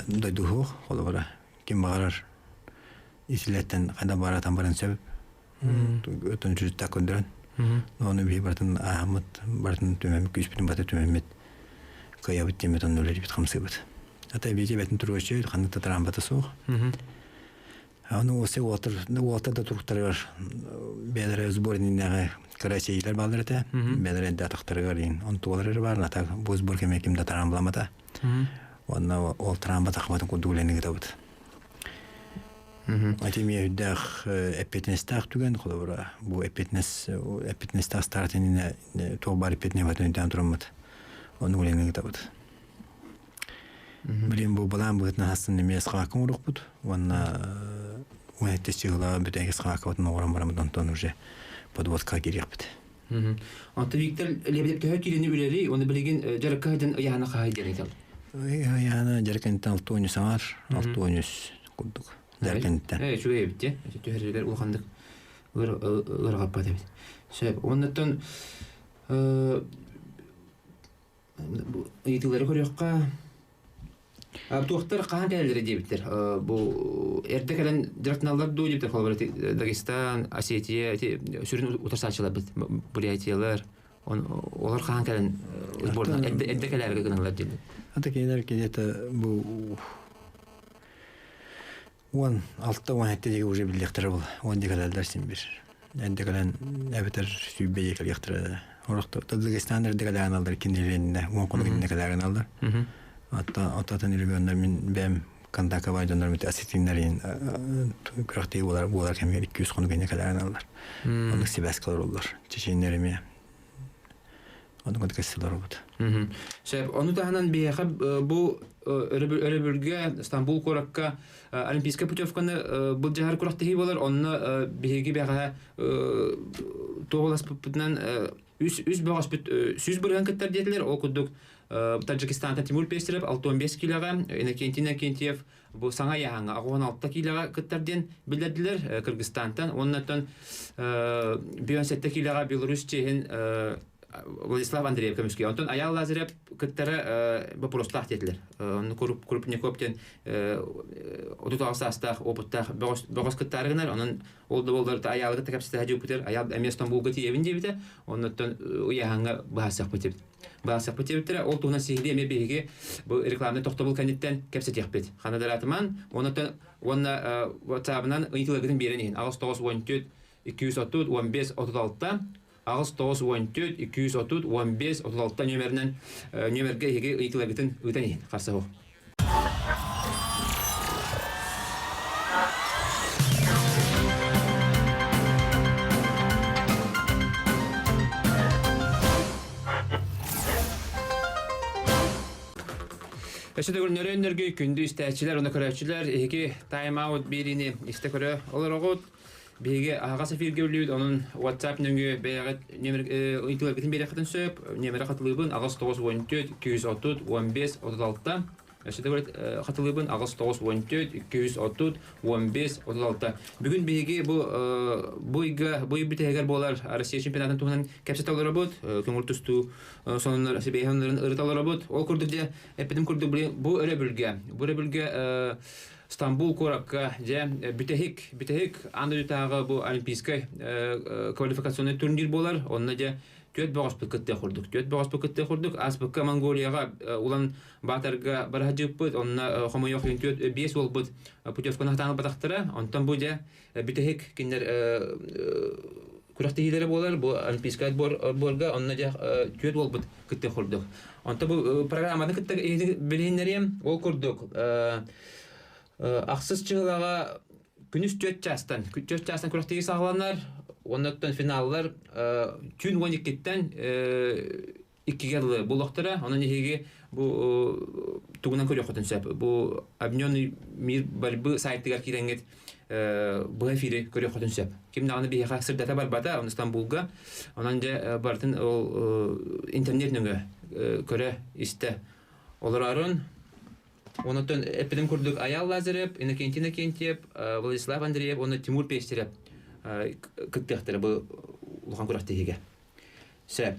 дойду суох холобура ким баҕарар исилэттэн хайда баратан баран сөп өтөн сүрүттэх көрдөрөн ону биһи барытын ааһаммыт барытын түмэммит күүспүтүн бата түмэммит кыайабыт диэммит онно үлэлиибит хамсыыбыт ата эбиити бэтин туруочу ханнык да трамбата суох Аны уоса уолаттар уолаттар да туруктарыгар бэйэлэрэ сбор иннинээҕи кыра эчэйиилэр бааллар этэ. Бэйэлэрэ эрдэ атахтарыгар иин онтуолар эрэ баар ата бу сбор кэмэ ким да тараамбаламата. Уонна ол трамба тахыбатын курдук үлэни ыытабыт. Ати эмиэ үрдээх эппиэтинэстээх түгэн холобура бу эппиэтинэс эппиэтинэстээх старт иннинэ туох баар эппиэтинэһи батын өйдөөн тураммыт оннук үлэни ыытабыт. Билин бу балаан быһытынан хастын эмиэ схаакка оҥоруохпут уонна уон чыһыла бүтэһик схааккабытын оҥорон бараммыт онтон уже подводка киириэхпит. Онтон Виктор Лебедев төһө киирини үлэлий, оны билигин дьарыкка сылдьан ыйаана хаһай диэн ыйтал. Ыйаана дьарыккантан 6 саҥар, 6 курдук дьарыккантан. Үчүгэй эбит дии. Түһэригэр улаханнык ыарырҕаппат эбит. Сөп. Оннуттан Ыйытыылары көрүөххэ. Туохтар хаһан кэлэллэрэ диэбиттэр. Бу эрдэ кэлэн дьарыктаналлар дуу диэбиттэр. Холобура, Дагестан, Осетия ити сүрүн утарсааччыларбыт, Бурятиялар. Олор хаһан кэлэн сбордан эрдэ кэлээргэ гыналлар диэн. Ата кинилэр где-то бу 16-17 диэки уже биллиэхтэрэ була. 10 диэки кэлэллэр син бир. Эрдэ кэлэн эбэтэр сүүрбэ диэки кэлиэхтэрэ. Орохто Таджикистан эрдэ кэлээн аллар кинилэриннэ 10 хонук иннэ кэлээн аллар. Отто атын регионнар мин бэйэм Контакка дьоннор мүт осетиннэрин күрэхтии буолар буолар кэмигэр 200 хонук инне кэлэрин аллар. Оннук сибээскэ олороллор. Чеченнэр эмиэ оннук кэсилэр обут. Сөп. Ону таһынан биһиэхэ бу өрөбүлгэ Стамбул куоракка олимпийскай путевканы былдьаһар күрэхтэһии буолар. Онно биһиги бэҕэһээ туоһуласпыппытынан үс бөҕөспүт 100% кыттар диэтилэр. Ол курдук Таджикистантан Тимур Пестерев 65 киилэҕэ, Иннокентий Иннокентьев бу саҥа ыйааһыҥҥа 86 киилэҕэ кыттар диэн биллэрдилэр Кыргызстантан. Уоннаттан 57 киилэҕэ Беларусь чиэһин Владислав Андреев көмүскүү. Онтон Аял Лазарев кыттара боппуруостаах диэтилэр. Онно Крупников диэн 36 саастаах опыттаах бөҕөс кыттаары гынар. Онон ол да буоллар Аялы кытта кэпсэтэ Юпитер Аял эмиэ Стамбулга тиийэбин диэбитэ. Оннуттан ыйааһыҥҥа быһаарсыахпыт диэбит. Быһаарсыахпыт диэбиттэрэ. Ол туһунан сиһилии эмиэ биһиги бу рекламнай тохтобул кэнниттэн кэпсэтиэхпит. Ханна дараатыман, оннуттан уонна WhatsApp-ынан ыйытыыларгытын биэрэн иһин. 8 9 14 230 15 36 8 9 14 230 15 36 нүөмэринэн нүөмэргэ эһиги ыйытыыларгытын ыытан иһин. Харсаһу. Өссө төгүл нөрүөн-нөргүй күндү истээччилэр уонна көрөөччүлэр эһиги тайм-аут биэриини истэ көрө олороҕут. Биһиги аһаҕас эфиргэ үллүүбүт, онон WhatsApp нөҥүө бэйэҕит нүөмэр ыйытыыларгытын биэриэххитин сөп. Нүөмэрэ хатылыыбын 8 9 14 230 15 36. Өссө да хатылыыбын 8 9 14 230 15 36. Бүгүн биһиги бу бу ыйга бу ый бүтэһигэр буолар Россия чемпионатын туһунан кэпсэтэ олоробут. Көҥүл тустуу сонуннар сибиэһэ сонуннарын ырыта олоробут. Ол курдук дьэ эппитим курдук бу өрөбүлгэ бу өрөбүлгэ Стамбул куоракка дьэ бүтэһик бүтэһик аан дойдутааҕы бу олимпийскай квалификационнай турнир буолар. Онно дьэ түөрт бөҕөспүт кыттыах курдук. Түөрт бөҕөспүт кыттыах курдук. Ааспыкка Монголияҕа Улан Баатарга бараһадьыыппыт. Онно хомойуох иһин түөрт биэс уолбут путевканы хатаан ылбатахтара. Онтон бу дьэ бүтэһик кинилэр күрэхтэһиилэрэ буолар. Бу олимпийскай отборга онно дьэ түөрт уолбут кыттыах курдук. Онто бу программаны кытта билиһиннэриэм. Ол курдук ахсыс чыһылаҕа күнүс 4 чаастан күрэхтэһии саҕаланар. Оннуттан финаллар түүн 12-ттэн 2-гэ дылы буолуохтара. Онон эһиги бу тугунан көрүөххүтүн сөп. Бу Объединенный мир борьбы сайтыгар киирэҥҥит быһа эфири көрүөххүтүн сөп. Ким даҕаны биһиэхэ сырдата барбата, онон Стамбулга. Онон дьэ барытын ол интернет нөҥүө көрө истэ олорорун. Онотон эппитим курдук Аял Лазарев, Иннокентий Иннокентьев, Владислав Андреев уонна Тимур Пестерев кыттыахтара бу улахан күрэхтэһиигэ. Сөп.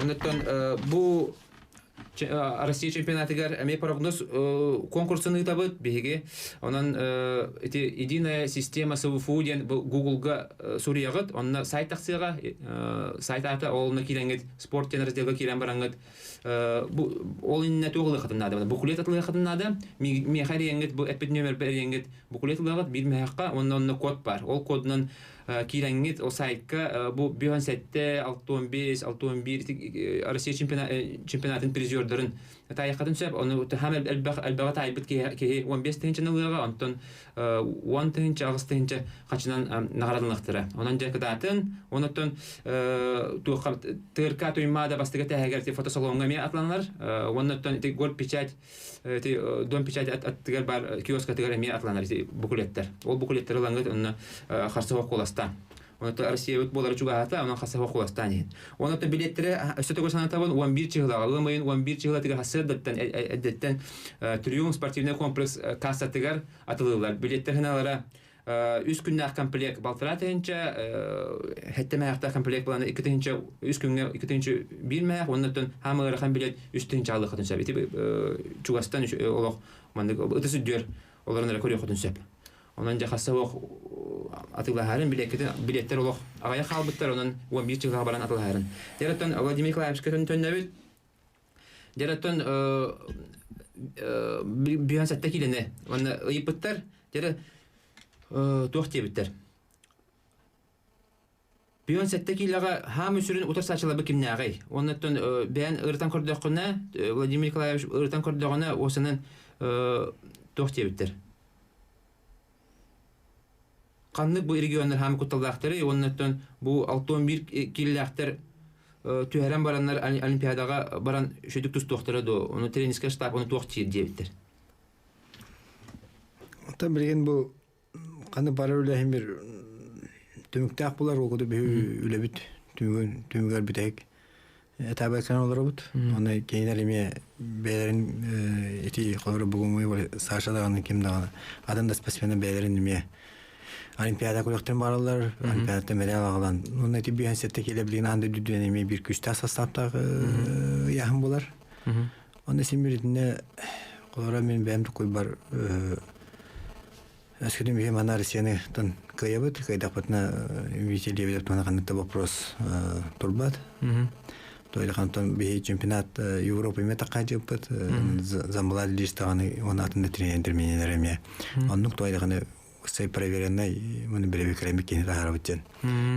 Оннуттан бу Россия чемпионатыгар эмиэ прогноз конкурсун ыытабыт биһиги. Онон ити единая система СВФУ диэн бу Google-га суруйаҕыт. Онно сайт тахсыаҕа. Сайт аата ол киирэҥҥит спорт диэн разделга киирэн бараҥҥыт бу ол иннинэ туох ылыаххытын наада буклет атылыаххытын наада. Миэхэ эрийэҥҥит бу эппит нүөмэрбэр эрийэҥҥит буклет ылыаҕыт биир мөһөххө уонна онно код баар. Ол кодунан киирэҥҥит ол сайтка бу 57, 65, 61 Россия чемпионатын призердарын таайаххытын сөп. Ону хаам элбэх элбэҕи таайбыт киһи 15 тыһыынчаны ылыаҕа, онтон 10 тыһыынча, 8 тыһыынча хачынан наҕараадаланыахтара. Онон дьэ кытаатын, онуттан туохха ТРК Туймаада бастакы тэһэгэр фотосалоҥҥа эмиэ атланар. Оннуттан ити горпечать ити дом печать аттыгар бар киоскатыгар эмиэ атланар ити буклеттер. Ол буклеттер ылаҥҥыт онно харсыһа куоластаан. Онон Россиябыт буолара чугаһата, онон хасаһа куоластаан иһин. Онон билеттери өссө төгүл санатабын 11 чыһылаҕа, ыам ыйын 11 чыһылатыгар сарсыардаттан эрдэттэн Триумф спортивный комплекс кассатыгар атылыылар. Билеттер хыналара үс күннээх комплект балтараа тыһыынча, сэттэ мээхтээх комплект булан 2 тыһыынча үс күҥҥэ 2 тыһыынча биир мээх, оннуттан хаама ыарахан билет 3 тыһыынча алыаххытын сөп. Ити чугастан олох маннык ытыс үрдүөр олорон эрэ көрүөххүтүн сөп. Онон дьэ хасса ох атыылаһарын билеттер олох аҕыйах хаалбыттар, онон 11 чыһылаах баран атыылаһарын. Дьэ Владимир Николаевичка төннөбүт. Дьэ оттон 57 киилэни уонна ыйыппыттар. Дьэ туох диэбиттэр. 57 киилэҕэ хаам үсүрүн утарсааччыларбы кимнээҕий? Оннуттан бэйэн ырытан көрдөххүнэ, Владимир Николаевич ырытан көрдөҕүнэ, уосанан Туох диэбиттэр? Ханнык бу регионнар хаамы кутталлаахтары уонна бу 61 киилэлээхтэр түһэрэн бараннар Олимпиадаҕа баран шөдүк тустуохтара дуо? Ону тренерскэй штаб ону туох диэбиттэр? Оттон билигин бу ханнык барар үлэһин бир түмүктээх булар ол курдук биһи үлэбит түмүгэр бүтэһик этабайкан олоробут. Оны кинилэр эмиэ бэйэлэрин ити холобура бугуҥҥу Саша даҕаны ким даҕаны атын да спортсменнар бэйэлэрин эмиэ Олимпиада күрэхтэрин бараллар, Олимпиадаттан медаль аҕалан. Онно ити биһэн сетте килэ билигин аан дойду эмиэ биир күүстээх састааптаах ыйааһын буолар. Онно син бир итиннэ холобура мин бэйэм тукуйбар Өскөтүн биһи манна Россияны тон кыайабыт, кыайдахпытына Витя Лебедев туһунан ханнык да вопрос турбат. Тойдахантан биһи чемпионат Европа эмиэ таккаадьыппыт, Замбалат Лиш даҕаны уонна атын да тренердэр эмиэ. Оннук тойдаханы сай проверенный маны билеби кэлэммит киһини таһаарабыт диэн.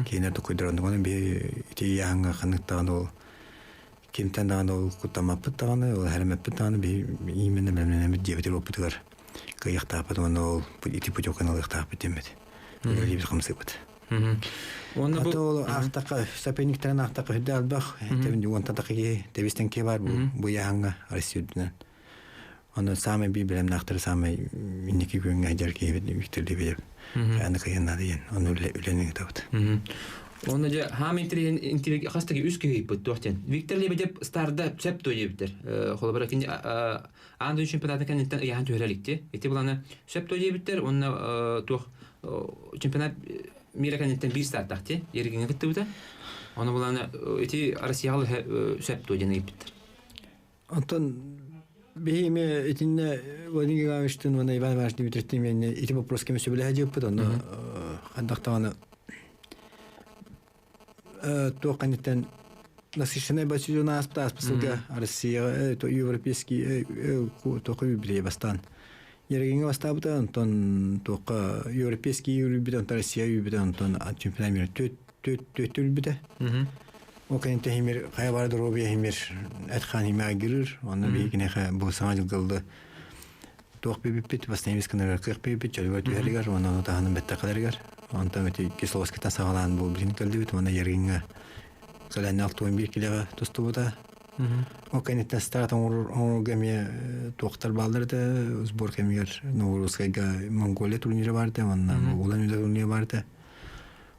Киһинэр тукуйдар оннук оны биһи ити яһаҥҥа ханнык даҕаны ол кимтэн даҕаны ол куттаммаппыт даҕаны, ол эһэрэммэппит даҕаны биһи именно бэлэмнэнэммит диэбитир оппутугар кыайыахтаахпыт уонна ол ити путевканы ылыахтаахпыт диэммит. Үлэлиибит хамсыыбыт. Уонна бу ол аахтахха соперниктарын аахтахха үрдэ албах тэбин уонтан таха киһи тэбистэн киһи бар бу яһаҥҥа Россия үрдүнэн. Онон саамай биир бэлэмнээхтэр саамай инники күөҥҥэ сылдьар киһибит Виктор Лебедев. Аны кыйын наада диэн ону үлэни ыытабыт. Онно дьэ хаам интеллиг хас таки үс киһи ыйыппыт туох диэн. Виктор Лебедев старда сөп дуо диэбиттэр. Холобура кини аан дойду чемпионатын кэнниттэн ыйаһан түһэрэ иликти. Ити буланы сөп дуо диэбиттэр уонна туох чемпионат мира кэнниттэн биир стартаах ти Ергиҥҥэ кыттыбыта. Ону буланы ити Россияҕа сөп дуо диэн ыйыппыттар. Онтон биһи эмиэ итиннэ Владимир Ивановичтыын уонна Иван Иванович Дмитриевтыын эмиэ ити боппуруоска эмиэ сөбүлэһэ дьыппыт онно хайдах даҕаны туох кэнниттэн насыщенный бассейн ааспыт ааспыт сылга Россияҕа европейский туохха юбилей бастаан Ерегиҥҥэ бастаабыта онтон туохха европейский юрбүтэ онтон Россия юрбүтэ онтон чемпионат мира түөрт үрбүтэ Ол кэнниттэн химир хайа бары доруобуйа химир эт-хаан химэ айгырыыр. Онно биһи киниэхэ бу саҥа дьылга туох биэрбиппит, бастайымыз гынарыгар кыах биэрбит, чөлүгэр түһэригэр уонна ону таһынан бэттэхэлэригэр. Онтон ити Кисловскайтан саҕалаан бу билигин кэллибит уонна Ярыҥҥа кэлэннэ 61 килэҕэ тустубута. Ол кэнниттэн старт оҥорорго эмиэ туохтар бааллар этэ, сбор кэмигэр Новорусскайга Монголия турнира баар этэ, уонна Улан-Удэ турнира баар этэ.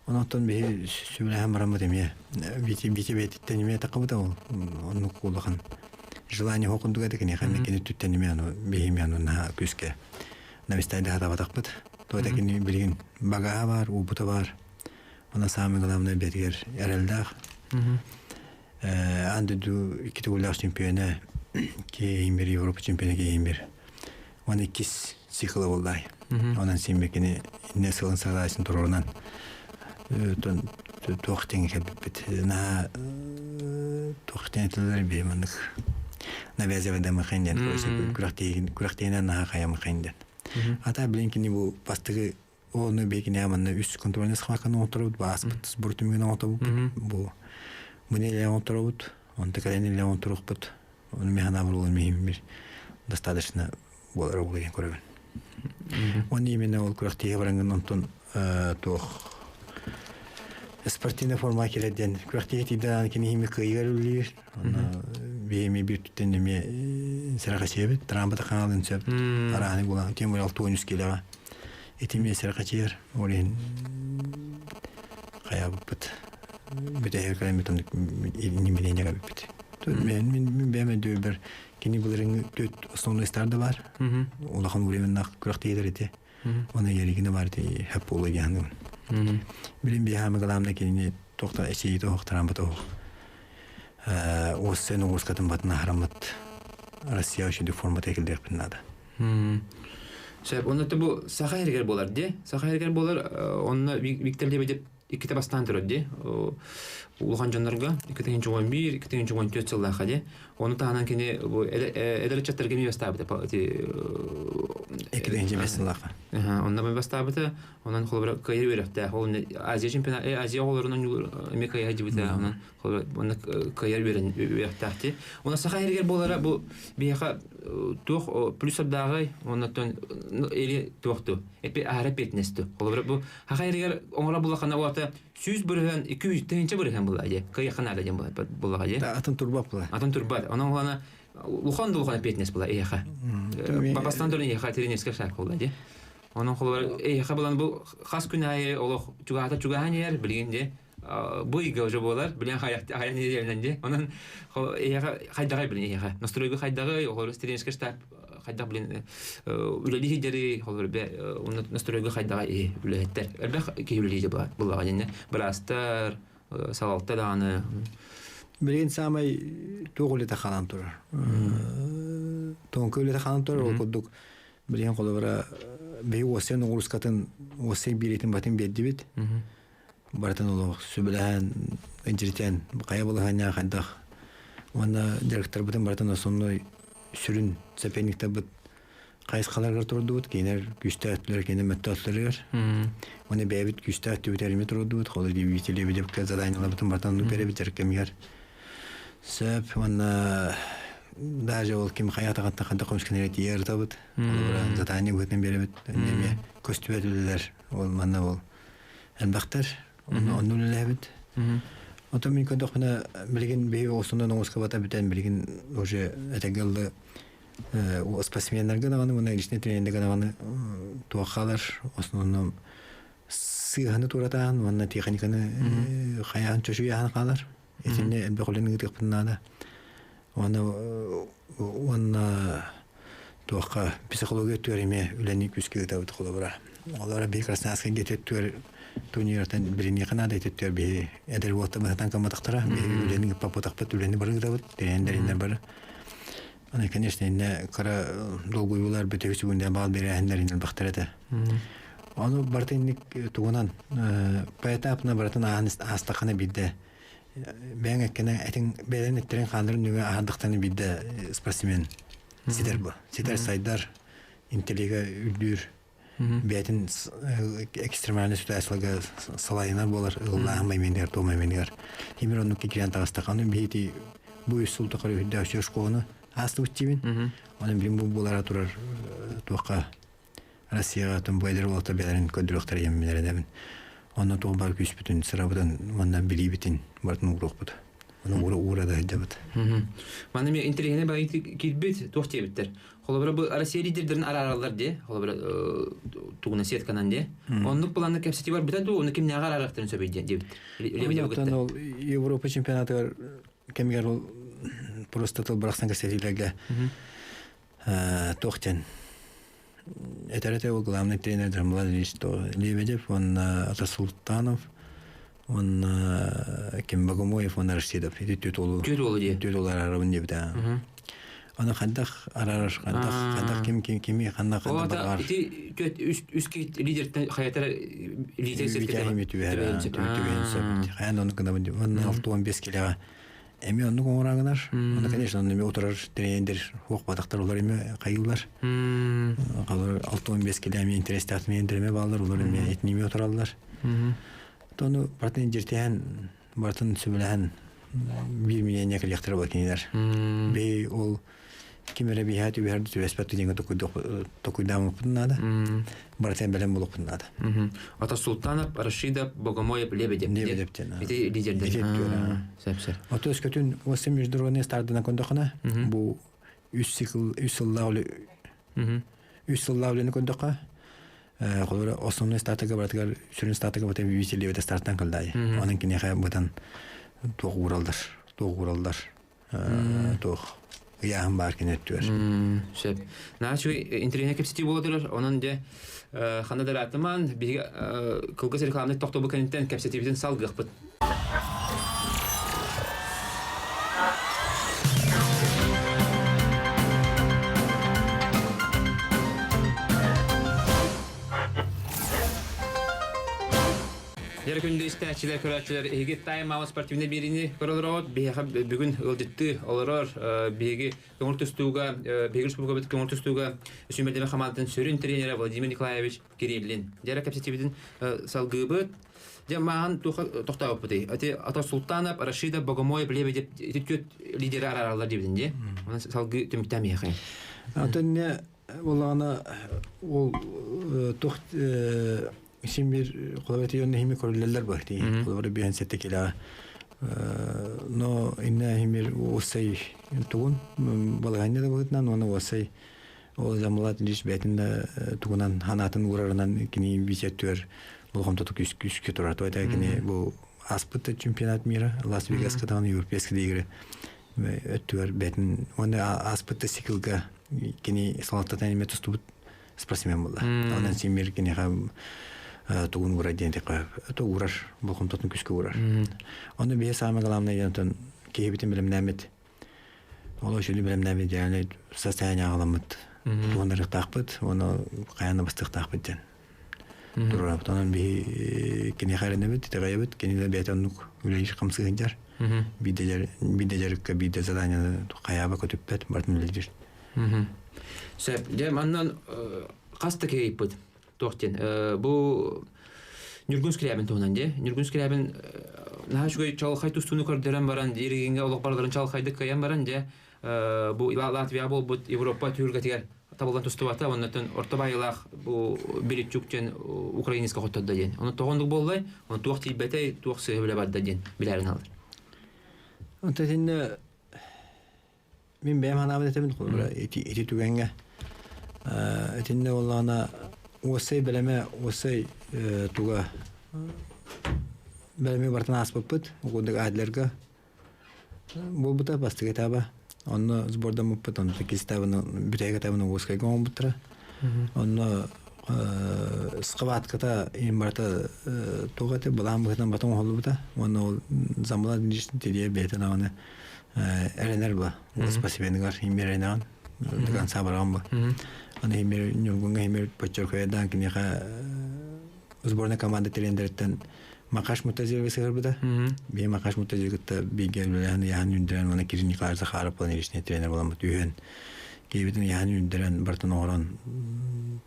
Онон биһи сүбэлэһэн бараммыт эмиэ Витя Витя бэйэтиттэн эмиэ таххыбыта ол оннук улахан желание суох курдук этэ киниэхэ эмиэ кини өттүттэн эмиэ аны биһи эмиэ аны наһаа күүскэ навистайда сатаабатахпыт. То это кини билигин багаһа баар, уопута баар. Она самое главное бэтигэр эрэллээх. Аан дойду икки төгүллээх чемпиона киһи Европа чемпиона киһи Уон иккис цикла буоллай. Онон син кини инне сылын саҕалаасын туруорунан туох тэҥи кэлбиппит. Наһаа туох тэҥи тыллар бии маннык навязывай махайн диэн күрэхтиһинэн наһаа хайа махайн диэн. Ата билин кини бу бастакы Оны бекине манна үс контрольный схватканы оҥоторобут, бааспыт сбор түмүгүн оҥотобут. Бу мыны илэ оҥоторобут, онто кэлэн илэ оҥоторуохпут. Ону мин санаабар ол миһим достаточно буолар ол диэн көрөбүн. Оны именно ол күрэхтиһэ бараҥын онтон туох спортивная форма кэлэр диэн күрэхтиһэ тиийдэ кини хими кыайыгар үлэлиир. Онно биһими биир түттэн эмиэ сэрэхэчийэбит, трампата хаалын сөп, арааны булан, тем более 63 килоҕа Ити эмиэ сэрэхэчийэр, ол иһин хайаабыппыт бүтэһигэр кэлэммит оннук иминение кэлбиппит. Мен мин бэйэм өйдүүрбэр кини былырыҥҥы төрт основной старда баар. Улахан временнаах күрэхтэһиилэр ити. Оны еригини бар ити хөп буолуо диэн Билин биһаамы главное кинини туохта эчийи тоһохтараамбыт оһох. Уоссен угускатын батын аһараммыт Россия үчүдүк формата килдиэхпин наада. Сөп. Онно бу саха эргэр буолар дии. Саха эргэр буолар, онно Виктор Лебедев иккитэ бастаан турар дии. Улахан дьоннорго 2011, 2014 сыллаахха дии. Ону таһынан кини бу эдэр ыччаттарга эмиэ бастаабыта. Ити 2005 сыллаахха. Онно бастаабыта, онон холобура кыайар үөрэхтээх. Ол Азия чемпионат, Азия оҕолорун эмиэ кыайа дьибитэ, онон онно кыайар үөрэхтээхти. Онон саха иһигэр буолара бу биһиэхэ туох плюсардааҕый, оннотон или туохту, эпи аһара эппиэтинэсту. Холобура бу саха иһигэр оҥоро буллахына уота 100%, 200 тыһыынча бырыһыан буолла дии. Кыайыахха наада диэн буоллаҕа дии. Атын турбат була. Атын турбат. Онон улана улахан да улахан эппиэтинэс була эйиэхэ. Бастан туран эйиэхэ тренерскэй шаг буолла дии. Онон холобура эйиэхэ булан бу хас күн аайы олох чугаһата чугаһан иһэр билигин дии бу ыйга уже буолар билэн хайан иһэринэн дии. Онон эйиэхэ хайдаҕай билин эйиэхэ настройга хайдаҕай олор тренерскэй штаб хайдах билин үлэлии сылдьарый холобура настройга хайдаҕай үлэһиттэр элбэх киһи үлэлии буллаҕа дьиннэ быраастар салалта даҕаны Билигин саамай туох үлэтэ хаалан турар. Тоҥку үлэтэ хаалан турар ол курдук билигин холобура биһи уоссайын оҕурускатын уоссай биэриитин батын биэрдибит. Барытын олох сүбэлэһэн, илдьиритэн хайа балаһыанньаҕа хайдах уонна директорбытын барытын основной сүрүн соперниктарбыт хайысхаларыгар турдубут, кинилэр күүстээх өттүлэр, кинилэр мөттө өттүлэригэр. Уонна бэйэбит күүстээх өттүбүт эрими турдубут, холу дебютилебидепке заданияларбытын барытын беребит кэмигэр. Сөп уонна даже ол ким хайаатаҕыттан ханта көмүскэнэрэ тиийэ ырытабыт. Холобура задание быһыытынан биэрэбит. Эмиэ көстүбэт үлэлэр ол манна ол элбэхтэр. Онно үлэлээбит. Отон мин көрдөхпүнэ билигин биһи оҕустунан оҥускабата бүтэн билигин уже этэҥҥэ ыллы спортсменнарга даҕаны уонна личный тренердэргэ даҕаны туоххалар основном сыыһаны туоратаан уонна техниканы хайаан чочуйаан хаалар. Итиннэ элбэх үлэни ыытыахпын наада. Уонна уонна туохха психология өттүгэр эмиэ үлэни күүскэ ыытабыт холобура. Олор биһи Красноярскайга ити өттүгэр турниртан билиниэхэ наада ити өттүгэр биһи эдэр уолаттар быһатан камматахтара биһи үлэни ыыппаппытахпыт үлэни бары ыытабыт тренердэриннэр бары. Аны, конечно, иннэ кыра долгуйуулар бүтүгү сүгүндэ баал биэрээһиннэрин элбэхтэр этэ. Ону барыта инник тугунан поэтапына барытын аастаххына биирдэ бэйэҥ эккэнэ этиҥ бэйэлэрин эттэрин хааннарын нөҥүө аһардахтарына биирдэ спортсмен ситэр бу. Ситэр сайдар, интеллигэ үрдүүр, бэйэтин экстремальный ситуацияларга салайынар буолар ыллааһын майминыгар туом майминыгар тимир оннук киирэн таҕыстахха ону биһити бу үс сыл тухары үрдээх үчүгэй школаны аастыбыт диибин онон билим бу буолара турар туохха Россияҕа тон бу эдэр уолаттар бэйэлэрин көрдөрүөхтэрэ диэн эрэнэбин онно туох баар күүспүтүн сырабытын уонна билиибитин барытын ууруохпут ону уура уура да сылдьабыт. Манна эмиэ интэриэһинэй баҕайы киирбит туох диэбиттэр. Холобура бу Россия лидердэрин араараллар дии. Холобура тугуна сетканан дии. Оннук планна кэпсэтии барбыта дуу, ону кимнээҕи араарыахтарын сөбүй диэн диэбиттэр. Оттон ол Европа чемпионатыгар кэмигэр ол просто тыл бырахсан кэпсэтиилэргэ туох диэн этэр этэ ол главный тренер Драмлан Ильич Лебедев уонна Ата Султанов уонна Ким Богомоев уонна Рашидов ити түөрт уолу түөрт уолу дии түөрт уолу араарабын диэбитэ аны хайдах араарар хайдах хайдах ким ким кими ханна ханна барар ити түөрт үс үс киһи лидертен хайатара лидер сеткете түбэһэр түбэһин сөп хайан ону гынабын уонна 65 килеҕэ Эмиэ оннук оҥорааҥынар. Онно, конечно, онно эмиэ утарар тренердэр хуох батахтар олор эмиэ хайыылар. Олор 65 килэ эмиэ интэриэстээх тренердэр эмиэ бааллар, олор эмиэ итини эмиэ утараллар. Тону бартын дьиртиһэн, бартын сөбүлэһэн биир мнение кэлиэхтэрэ була кинилэр. Бей ол ким эрэ биһээ түбэһэр түбэспэт диэҥҥэ токуйдаамыппытын наада. Барытын бэлэм буолуохпутун наада. Ата Султанов, Рашидов, Богомоев, Лебедев. Лебедев диэн. Ити лидердэр. Сөп сөп. Ото өскөтүн осы международный стартынан көрдөххүнэ, бу үс цикл үс сыллаах үс сыллаах үлэни көрдөххө, холобура основной стартыга барытыгар сүрүн стартыга бата BBC Лебедев стартан кылдаайы. Онон киниэхэ бытан туох уураллар, туох уураллар. Туох ыйааһын баар кини өттүгэр. Сөп. Наһаа үчүгэй интэриэһинэй кэпсэтии буола турар. Онон дьэ ханна да ыраатымаан, биһиги кылгас рекламнай тохтобул кэнниттэн кэпсэтиибитин салгыахпыт. Дьэ күндү истээччилэр, көрөөччүлэр, эһиги Time Out спортивнай биэриини көрө олороҕут. Биһиэхэ бүгүн ыалдьыттыы олорор биһиги көҥүл тустууга, биһиги республикабыт көҥүл тустууга сүүмэрдэмэ хамаандатын сүрүн тренерэ Владимир Николаевич Кириллин. Дьэ кэпсэтиибитин салгыыбыт. Дьэ мааһын туха тохтообуппутуй? Ати Ата Султанов, Рашида Богомоев, Лебедев ити түөрт лидери араараллар диэбитин дии. Онон салгыы түмүктээн миэхэ. Атын не Олаана ол туох син бир холобура хими көрүллэллэр бу ти холобура биһэн сетте килаа но инна химир уосай тугун балаһанньа да быһытынан уонна уосай ол замлат лиш бэйтин да тугунан ханаатын уурарынан кини бисеттүөр болҕомтоту күс күскэ турар то это кини бу аспыт чемпионат мира Лас Вегаска даҕаны европейский игры өттүгэр бэйтин уонна ааспыт циклга кини салалтатын эмиэ тустубут спортсмен буолла. Онон симир киниэхэ тугун уурар диэн то уурар болҕомтотун күскэ уурар. Ону биһи самое главное диэн киһибитин билимнээммит ол үчүлү билимнээммит диэн состояние аҕаламмыт туһанарыктаахпыт уонна хайаан бастыахтаахпыт диэн турарабыт. Онон биһи киниэхэ эрэнэбит, итэҕэйэбит, кинилэр бэйэтэ оннук үлэлиир хамсыы сылдьар. Биирдэ дьарыкка, биирдэ заданиены хайаба көтүппэт, барытын үлэлиир. Сөп. Дьэ, маннан хас да киһи ыйыппыт. Туох диэн. Бу Ньургун Скрябин туһунан дии. Ньургун Скрябин наһаа үчүгэй чалхай тустууну көрдөрөн баран, региҥҥэ олох барыларын чалхайдык кыайан баран, дьэ, бу Латвия буолбут Европа түһүлгэтигэр табыллан тустубата, оннотон орто баайыылаах бу Биличчук диэн украинецка хоттордо диэн. Ону тоҕо оннук буоллай, ону туох тиийбэтэй, туох сыыһа билэ барда диэн билээрин алар. Онто итиннэ мин бэйэм санаабын этэбин холобура ити ити түгэҥҥэ итиннэ буоллаҕына уоссай бэлэмэ уоссай туга бэлэми барытын ааспыппыт курдук Адлерга Буолбута бастакы этаба. Онно сбордаммыппыт, онно иккис этабын бүтэһик этабын Уоскайга оҥорбуттара. Онно схватката им барыта туох этэ былаан быһыытынан батан оҥоһуллубута. Уонна ол замла тириэ бэйэтин аҕаны эрэнэр ба. Спасибеныгар иммер эрэнэҕин. До конца бараҕын ба. Аны иммер Ньургуҥҥа иммер подчеркуйдаан киниэхэ сборная команда тренериттэн Макаш Мутазирович сыһырбыта. Биһи Макаш Мутазирович кытта бииргэ үлэлэһэн ыйаһан үүндэрэн уонна Кирилл Николаевич Захаров буолан личный тренер буоламмыт үһүөн киһибитин ыйаһан үүндэрэн барытын оҥорон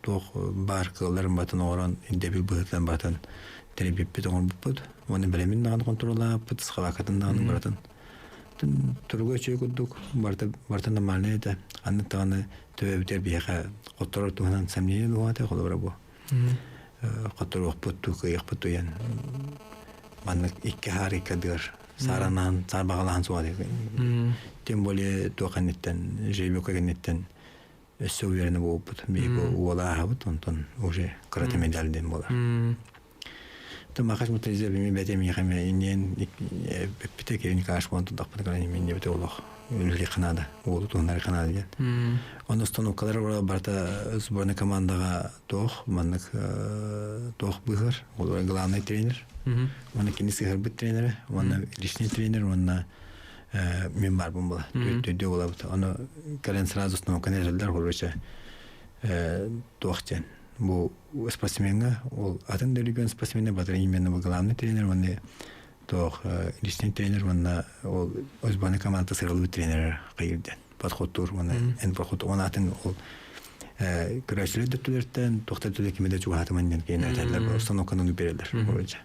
туох баар кыалларын барытын оҥорон ирдэбил быһыытынан барытын тэрийбиппит оҥорбуппут уонна бэлэмин даҕаны контроллаабыппыт схваткатын даҕаны барытын туруга үчүгэй курдук барыта барыта нормальный этэ ханнык даҕаны төбөбүтүгэр биһиэхэ хотторор туһунан сомнение буолуо этэ холобура бу Хотторуохпут туу, кыайыахпыт туйан маннык икки аһаар икки ардыгар сааранаан, саарбаҕалаан суоҕа тем более туох кэнниттэн, жребиока кэнниттэн өссө уверенно буолбут. Биһиги уола ааһабыт, онтон уже кырата медаль диэн буолар. Тымахас мутайза бими бэте миэхэ инниэн эппитэ кирин кааш буолан турдахпына көрөн миннибите олох үлэлиэххэ наада уолу туһуннарыахха наада диэн онно установкалар барыта сборная командаҕа туох маннык туох быыһар ол главный тренер уонна кини сыһарбыт тренерэ уонна личный тренер уонна мин барбын була төрдө буолабыт ону кэлэн сразу установканы эрэллэр короче туох диэн бу спортсмеҥҥа ол атын да регион спортсмена батыр именно бу главный тренер уонна туох личный тренер уонна ол сборная команда сыралыбыт тренер хайыр диэн подходтуур уонна эн подход он атын ол көрөөччүлэр да өттүлэртэн туохта өттүлэр кими да чугаһаатыман диэн киһини этэллэр установканы береллер короче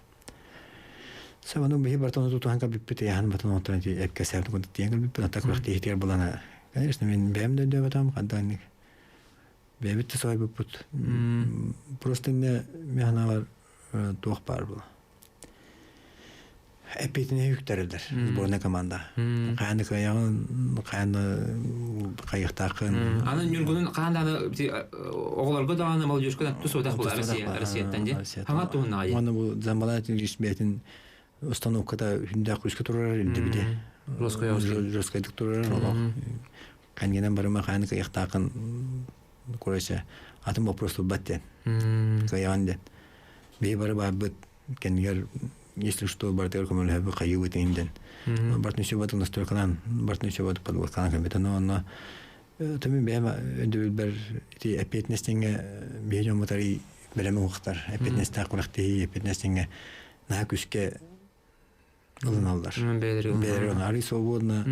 Сабану биһи бартон тутуһан кэлбиппит яһан батан онтон эпкэсээн курдук тиийэн кэлбиппит ата күрэхтэһиитигэр булана конечно мин бэйэм да өйдөөбөтөм хандааннык Бэйэбит да соһуйбуппут. Просто иннэ мин санаабар туох баар була. Эппиэтинэһи үктэрэллэр сборная команда. Хаан да кыайаҕын, хаан да хайыахтааххын. Аны Ньургунун хаан даҕаны оҕолорго даҕаны молодежка тус отах була Россия Россияттан дии. Хаҥа туһуннаҕа дии. Уонна бу Замбалаев бэйэтин установката хүндээх күүскэ турар ирдэбилэ. Жесткайдык турар олох. Кангенен барыма хааны кыйахтаахын короче атын вопрос турбат диэн. Кыайаҕын диэн. Биһи бары баарбыт кэннигэр если что барытыгар көмөлөһөбү хайыыбыт иҥин диэн. Бартын үчүбат настройкалаан бартын үчүбат подводкалаан кэлбит. Ону онно төмүн бэйэм өйдөбүлбэр ити эппиэтинэс диэҥҥэ биһи дьоммут арый бэлэми уһуктар. Эппиэтинэстээх күрэхтэһии, эппиэтинэс диэҥҥэ. Наһаа күүскэ ылыналлар. Бэйэлэри ари свободно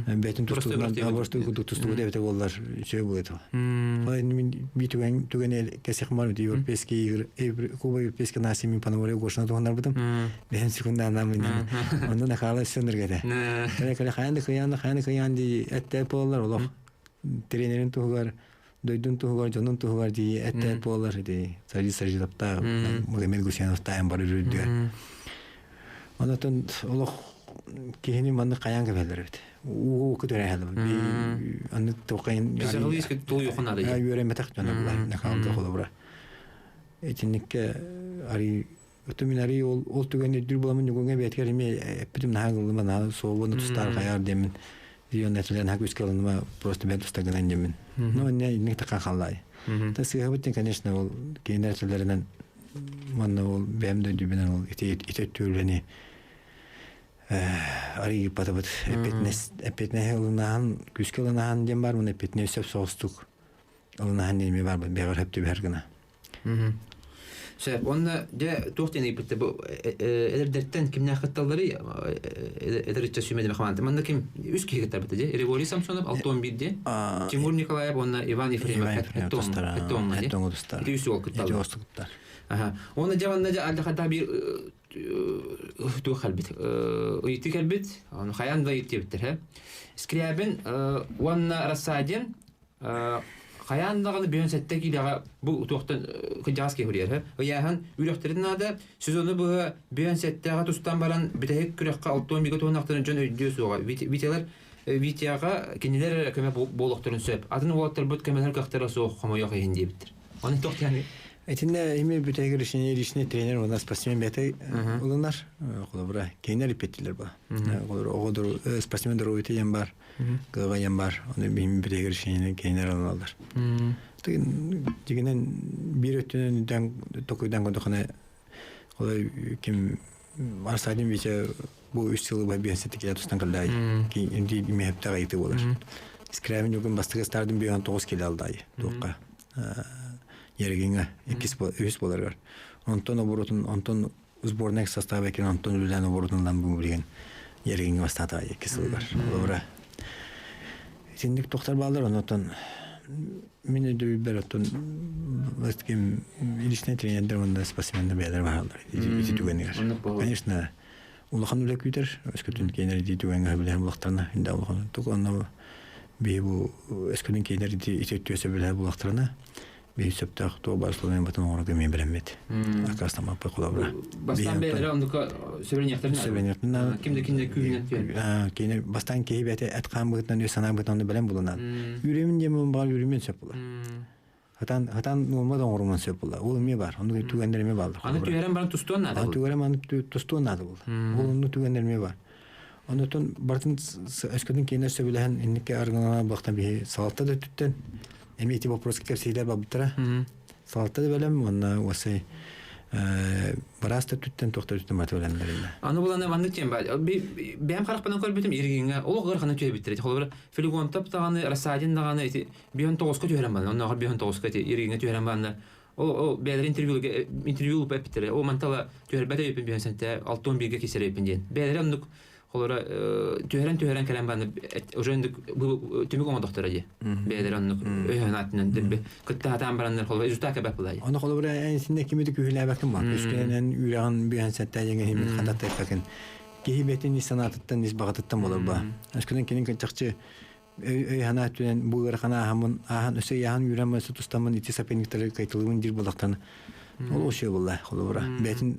бэйтин тустуунан аборстуу курдук тустубут эбитэ буоллар үчүгэй буолуо этэ. Мин би түгэн түгэн кэсих бар европейский игры Куба европейский нация мин Пономарев Гошина туһанарбытым. Бэһэн секунда мен онно накала сөнөргөтэ. Кэле кэле хайан да кыян хайан кыян ди этте буоллар олох тренерин туһугар дойдун туһугар дьонун туһугар дии этте буоллар ди сари сари тапта Магомед Гусейнов таайан бар үрдүгэр. Онотон олох киһини манны хайаан кэбэлэр эбит. Уу көтөрө би аны тоқайын үөрэммэтэх дьоно булар накалга холобура. Итинникке ари Өтө мин ари ол ол түгэн өйдүүр буламын ньугуҥа бэйэтигэр эмиэ эппитим наһаа ыллыма наһаа суолуну тустаар хайаар диэмин дион этилэн наһаа күүскэ ылыныма просто бэйэ тустаргынан диэмин. Ну инне инник тахан халлаай. Та сыыһабыт конечно ол кинилэр этилэринэн манна ол бэйэм да өйдүүбүнэн ол ити ити өттүлэни арыйыппатыбыт эппиэтинэс эппиэтинэһи ылынаһан күүскэ ылынаһан диэн бар мун эппиэтинэс сөп соҕустук ылынаһан диэн эмиэ барбыт бэҕэр хөп түбэһэр гына. Сөп. Уонна дьэ туох диэн ыйыппыт бу эдэрдэртэн кимнээх кытталларый эдэр ыччат сүүмэдэмэ хамаанда. Манна ким үс киһи кыттарбыта дии. Револий Самсонов 61 дии. Тимур Николаев уонна Иван Ефремов Эттоҥҥа дии. Ити үс уол кытталлар. Аха. Уонна дьэ манна дьэ алдьархайдаах биир туох кэлбит ыйытыы кэлбит. Ону хайаан да ыйыттыбыттар. Скрябин уонна Рассадин Хайаан даҕаны бүөн сэттэ киилэҕэ бу туохтан кырдьаҕас киһи суруйар ыйааһын үрэхтэрин наада сезону быһа бүөн сэттэҕэ тустан баран бүтэһик күрэххэ алтуон бигэ туһунахтарын дьон өйдүө суоҕа Витялар Витяҕа кинилэр эрэ көмө буолуохтарын сөп атын уолаттарбыт көмөлөр кыахтара суох хомойуох иһин диэбиттэр оны туох диэн Итиннэ ими бүтэһик решение личный тренер уонна спортсмен бэйэтэ ылынар. Холобура, кинилэр иппеттилэр ба. Холобура, оҕо спортсмен здоровье диэн бар. Кыаҕайан бар, ону биһим биригэ решение кинилэр ылыналлар. Дигинен биир өттүнэн үдэн токуйдан көрдөхүнэ олой ким Арсадин Витя бу үс сылы бай биһэсэ тикилэ тустан кэллай. Инди мехепте гайты болар. Скрябин югун бастыгы стардын бүйөн 9 киле алдай туққа. Ергинге иккис үс болар. Онтон оборотун онтон сборная состава экен онтон үлэлээн оборотунан бу билигин Ергиҥҥэ бастаата икки сылыгар. Холобура итинник тохтор бааллар онтон мин өйдөбүлбэр оттон ким личный тренердер уонна спортсменнар бэйэлэр бааллар ити түгэнигэр. Конечно, улахан үлэ күүтэр, өскөтүн киэнэр ити түгэҥҥэ билэр булахтарына, инде улахан тук онно биһи бу өскөтүн киэнэр ити ити өттүөсэ билэр булахтарына биһи сөптөөх туох баар условиям батын оҥорорго эмиэ бэлэммит. Аккаастаммаппыт холобура. Бастаан бэйэлэрэ оннука сөбүлэниэхтэрин Сөбүлэниэхтэрин Ким да кинилэр күүһүнэн түһэн. Кини бастаан киһи бэйэтэ эт хаан быһыытынан өй санаа быһыытынан онно бэлэм булунан. Үүрүмүн диэн баҕар үүрүмүн сөп буолар. Хатан хатан нуорма да оҥорумун сөп буолар. Ол эмиэ бар. Оннук түгэннэр эмиэ бааллар. Аны түһэрэн баран тустуон наада буолар. Түгэрэн баран тустуон наада буолар. Ол оннук түгэннэр эмиэ бар. Оннуттан барытын өскөтүн кинилэр сөбүлэһэн инникки арыгылана буолтан биһи салалта да өттүттэн эмиэ ити вопроска кэпсиилэр барбыттара. Салалта да бэлэм уонна уосай быраас да өттүттэн туох да өттүттэн барыта бэлэмнэр иннэ. Аны буланы маннык диэн баар. Бэйэм харахпынан көрбүтүм Иргиҥҥэ олох ыараханы түһэбиттэр. Холобура, Филигонтоп даҕаны, Рассадин даҕаны ити биһөн тоҕуска түһэрэн баран, оннооҕор биһөн тоҕуска ити Иргиҥҥэ түһэрэн бараннар Ол ол бэйэлэрин интервью интервью ылып эппиттэрэ. О мантала түһэрбэт өйүппүн биһэн сэнтэ алтон бииргэ кисэр өйүппүн диэн. Бэйэлэрэ оннук холоро түһэрэн түһэрэн кэлэн баран уже оннук түмүк оҥодохторо дии. Бэйэлэрэ оннук өйөһөн аатынан дэрби кытта хатаан бараннар холоро результат кэбэп булай. Оны холобура эн синне кими да күһүлээбэккин ба. Күскэнэн үрэҕин биһэн сэнтэ дьэҥэ химит хататтайпакын. Киһи бэтин ис санаатыттан ис баҕатыттан болор ба. Өскөнөн кинин чахчы өй-санаа өттүнэн бу ыарахан ааһаммын ааһан өссө ыйааһын үүрэн өссө тустаммын ити соперниктары кайтылыбын диир буоллахтарына ол өссө буолла холобура бэйэтин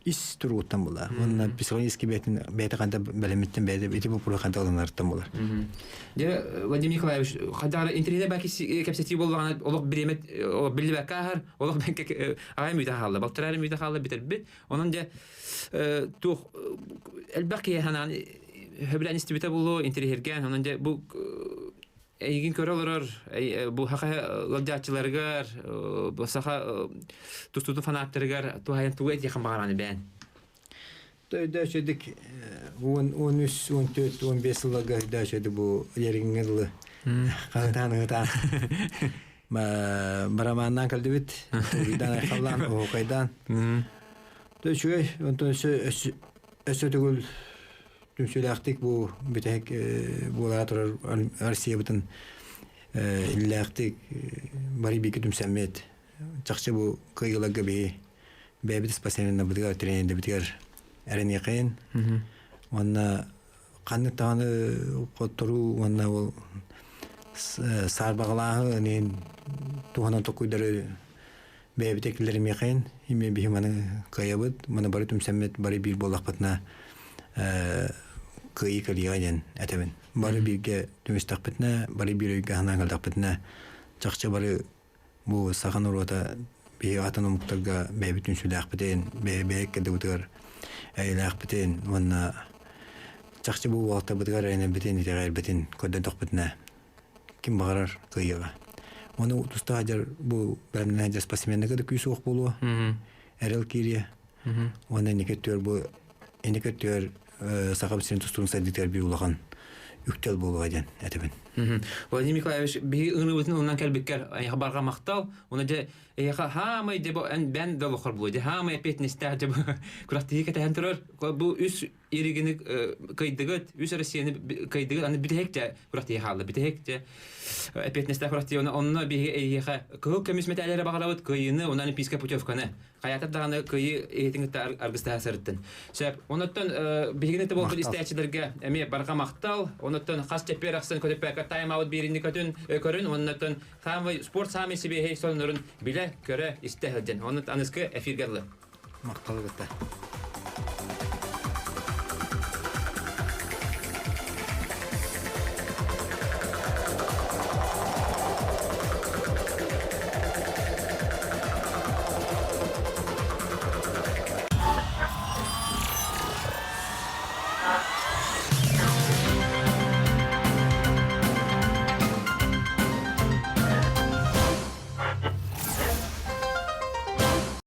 ис туругуттан буолла уонна психологически бэйэтин бэйэтэ ханта бэлэмиттэн бэйэтэ ити боппуруо ханта ылынарыттан буолар. Дьэ Владимир Николаевич хайдах интэриэһинэй баки кэпсэтии буоллаҕына олох бириэмэ биллибэккэ ааһар олох аҕай мүйтэ хаалла балтараа мүйтэ хаалла бүтэрбит онон дьэ туох элбэх киһи санаан сөбүлээн истибитэ буолуо интэриэһиргээн онон дьэ бу эйигин көрө олорор бу саха ыалдьааччыларыгар бу саха тустуутун фанаттарыгар туһайан тугу этиэххин баҕараны бээн Өйдөөчөдүк 13, 14, 15 сылларга өйдөөчөдү бу Ериҥҥэ дылы хаһытаан ыһытаан барамааннаан кэлдибит, уруйдаан айхаллаан, оһуокайдаан. Үчүгэй, онтон өссө төгүл түмсүүлээхтик бу бүтэһик буолара турар Россиябытын иллээхтик бары бииргэ түмсэммит. Чахчы бу кыайыыларга биһи бэйэбит спортсменнарбытыгар, тренердэрбитигэр эрэниэхин. Уонна ханнык даҕаны хотторуу уонна ол саарбаҕалааһы ынын туһанан токуйдары бэйэбит экилэримиэхэйин имэ биһи маны кыайабыт, маны бары түмсэммит, бары биир буоллахпытына кыайыы кэлиэҕэ диэн этэбин. Бары бииргэ түмүстэхпитинэ, бары биир өйгө санаан кэллэхпитинэ, чахчы бары бу саха норуота биһиги атын омуктарга бэйэбит түмсүүлээхпитин, бэйэ кырдыбытыгар эйэлээхпитин уонна чахчы бу уолаттарбытыгар эрэнэрбитин, итэҕэйэрбитин көрдөрдөхпүтүнэ ким баҕарар кыайыаҕа. Ону тустаах дьар бу бэлэмнэнэ дьар спортсменнарга да күүс суох буолуо, эрэл киириэ. Уонна инники өттүгэр бу инники өттүгэр Саха сирин тустуун сайдыытыгар биир улахан үктэл буолуоҕа диэн этэбин. Владимир Николаевич, биһи ыҥырыыбытын ылынан кэлбиккэр эйиэхэ барҕа махтал. Уна дьэ эйиэхэ хаамай дьэ бу эн бэн да олохор буолуо. Дьэ хаамай эппиэтинэстээх дьэ бу күрэхтэһии кэтэһэн турар. Бу үс иригини кыйдыгыт, үс Россияны кыйдыгыт, аны бүтэһик дьэ күрэхтэһии хаалла. Бүтэһик дьэ эппиэтинэстээх күрэхтэһии онно биһиги эйиэхэ кыһыл көмүс мэтээллэри баҕарабыт, кыайыыны, уонна олимпийскай путевканы. Хайатар даҕаны кыайыы иһитин кытта аргыстаһа сырыттын. Сөп. Онуттан биһигини да буолбут истээччилэргэ эмиэ барҕа махтал. Онуттан хас чэппиэр ахсын көтүппэккэ тайм-аут биэринни көтүн көрүн. Оннуттан самый спорт самый сибиэһэй сонуннарын билэ, көрө, истэ сылдьан. Оннуттан аныскы эфиргэ ылы. Махтал кытта.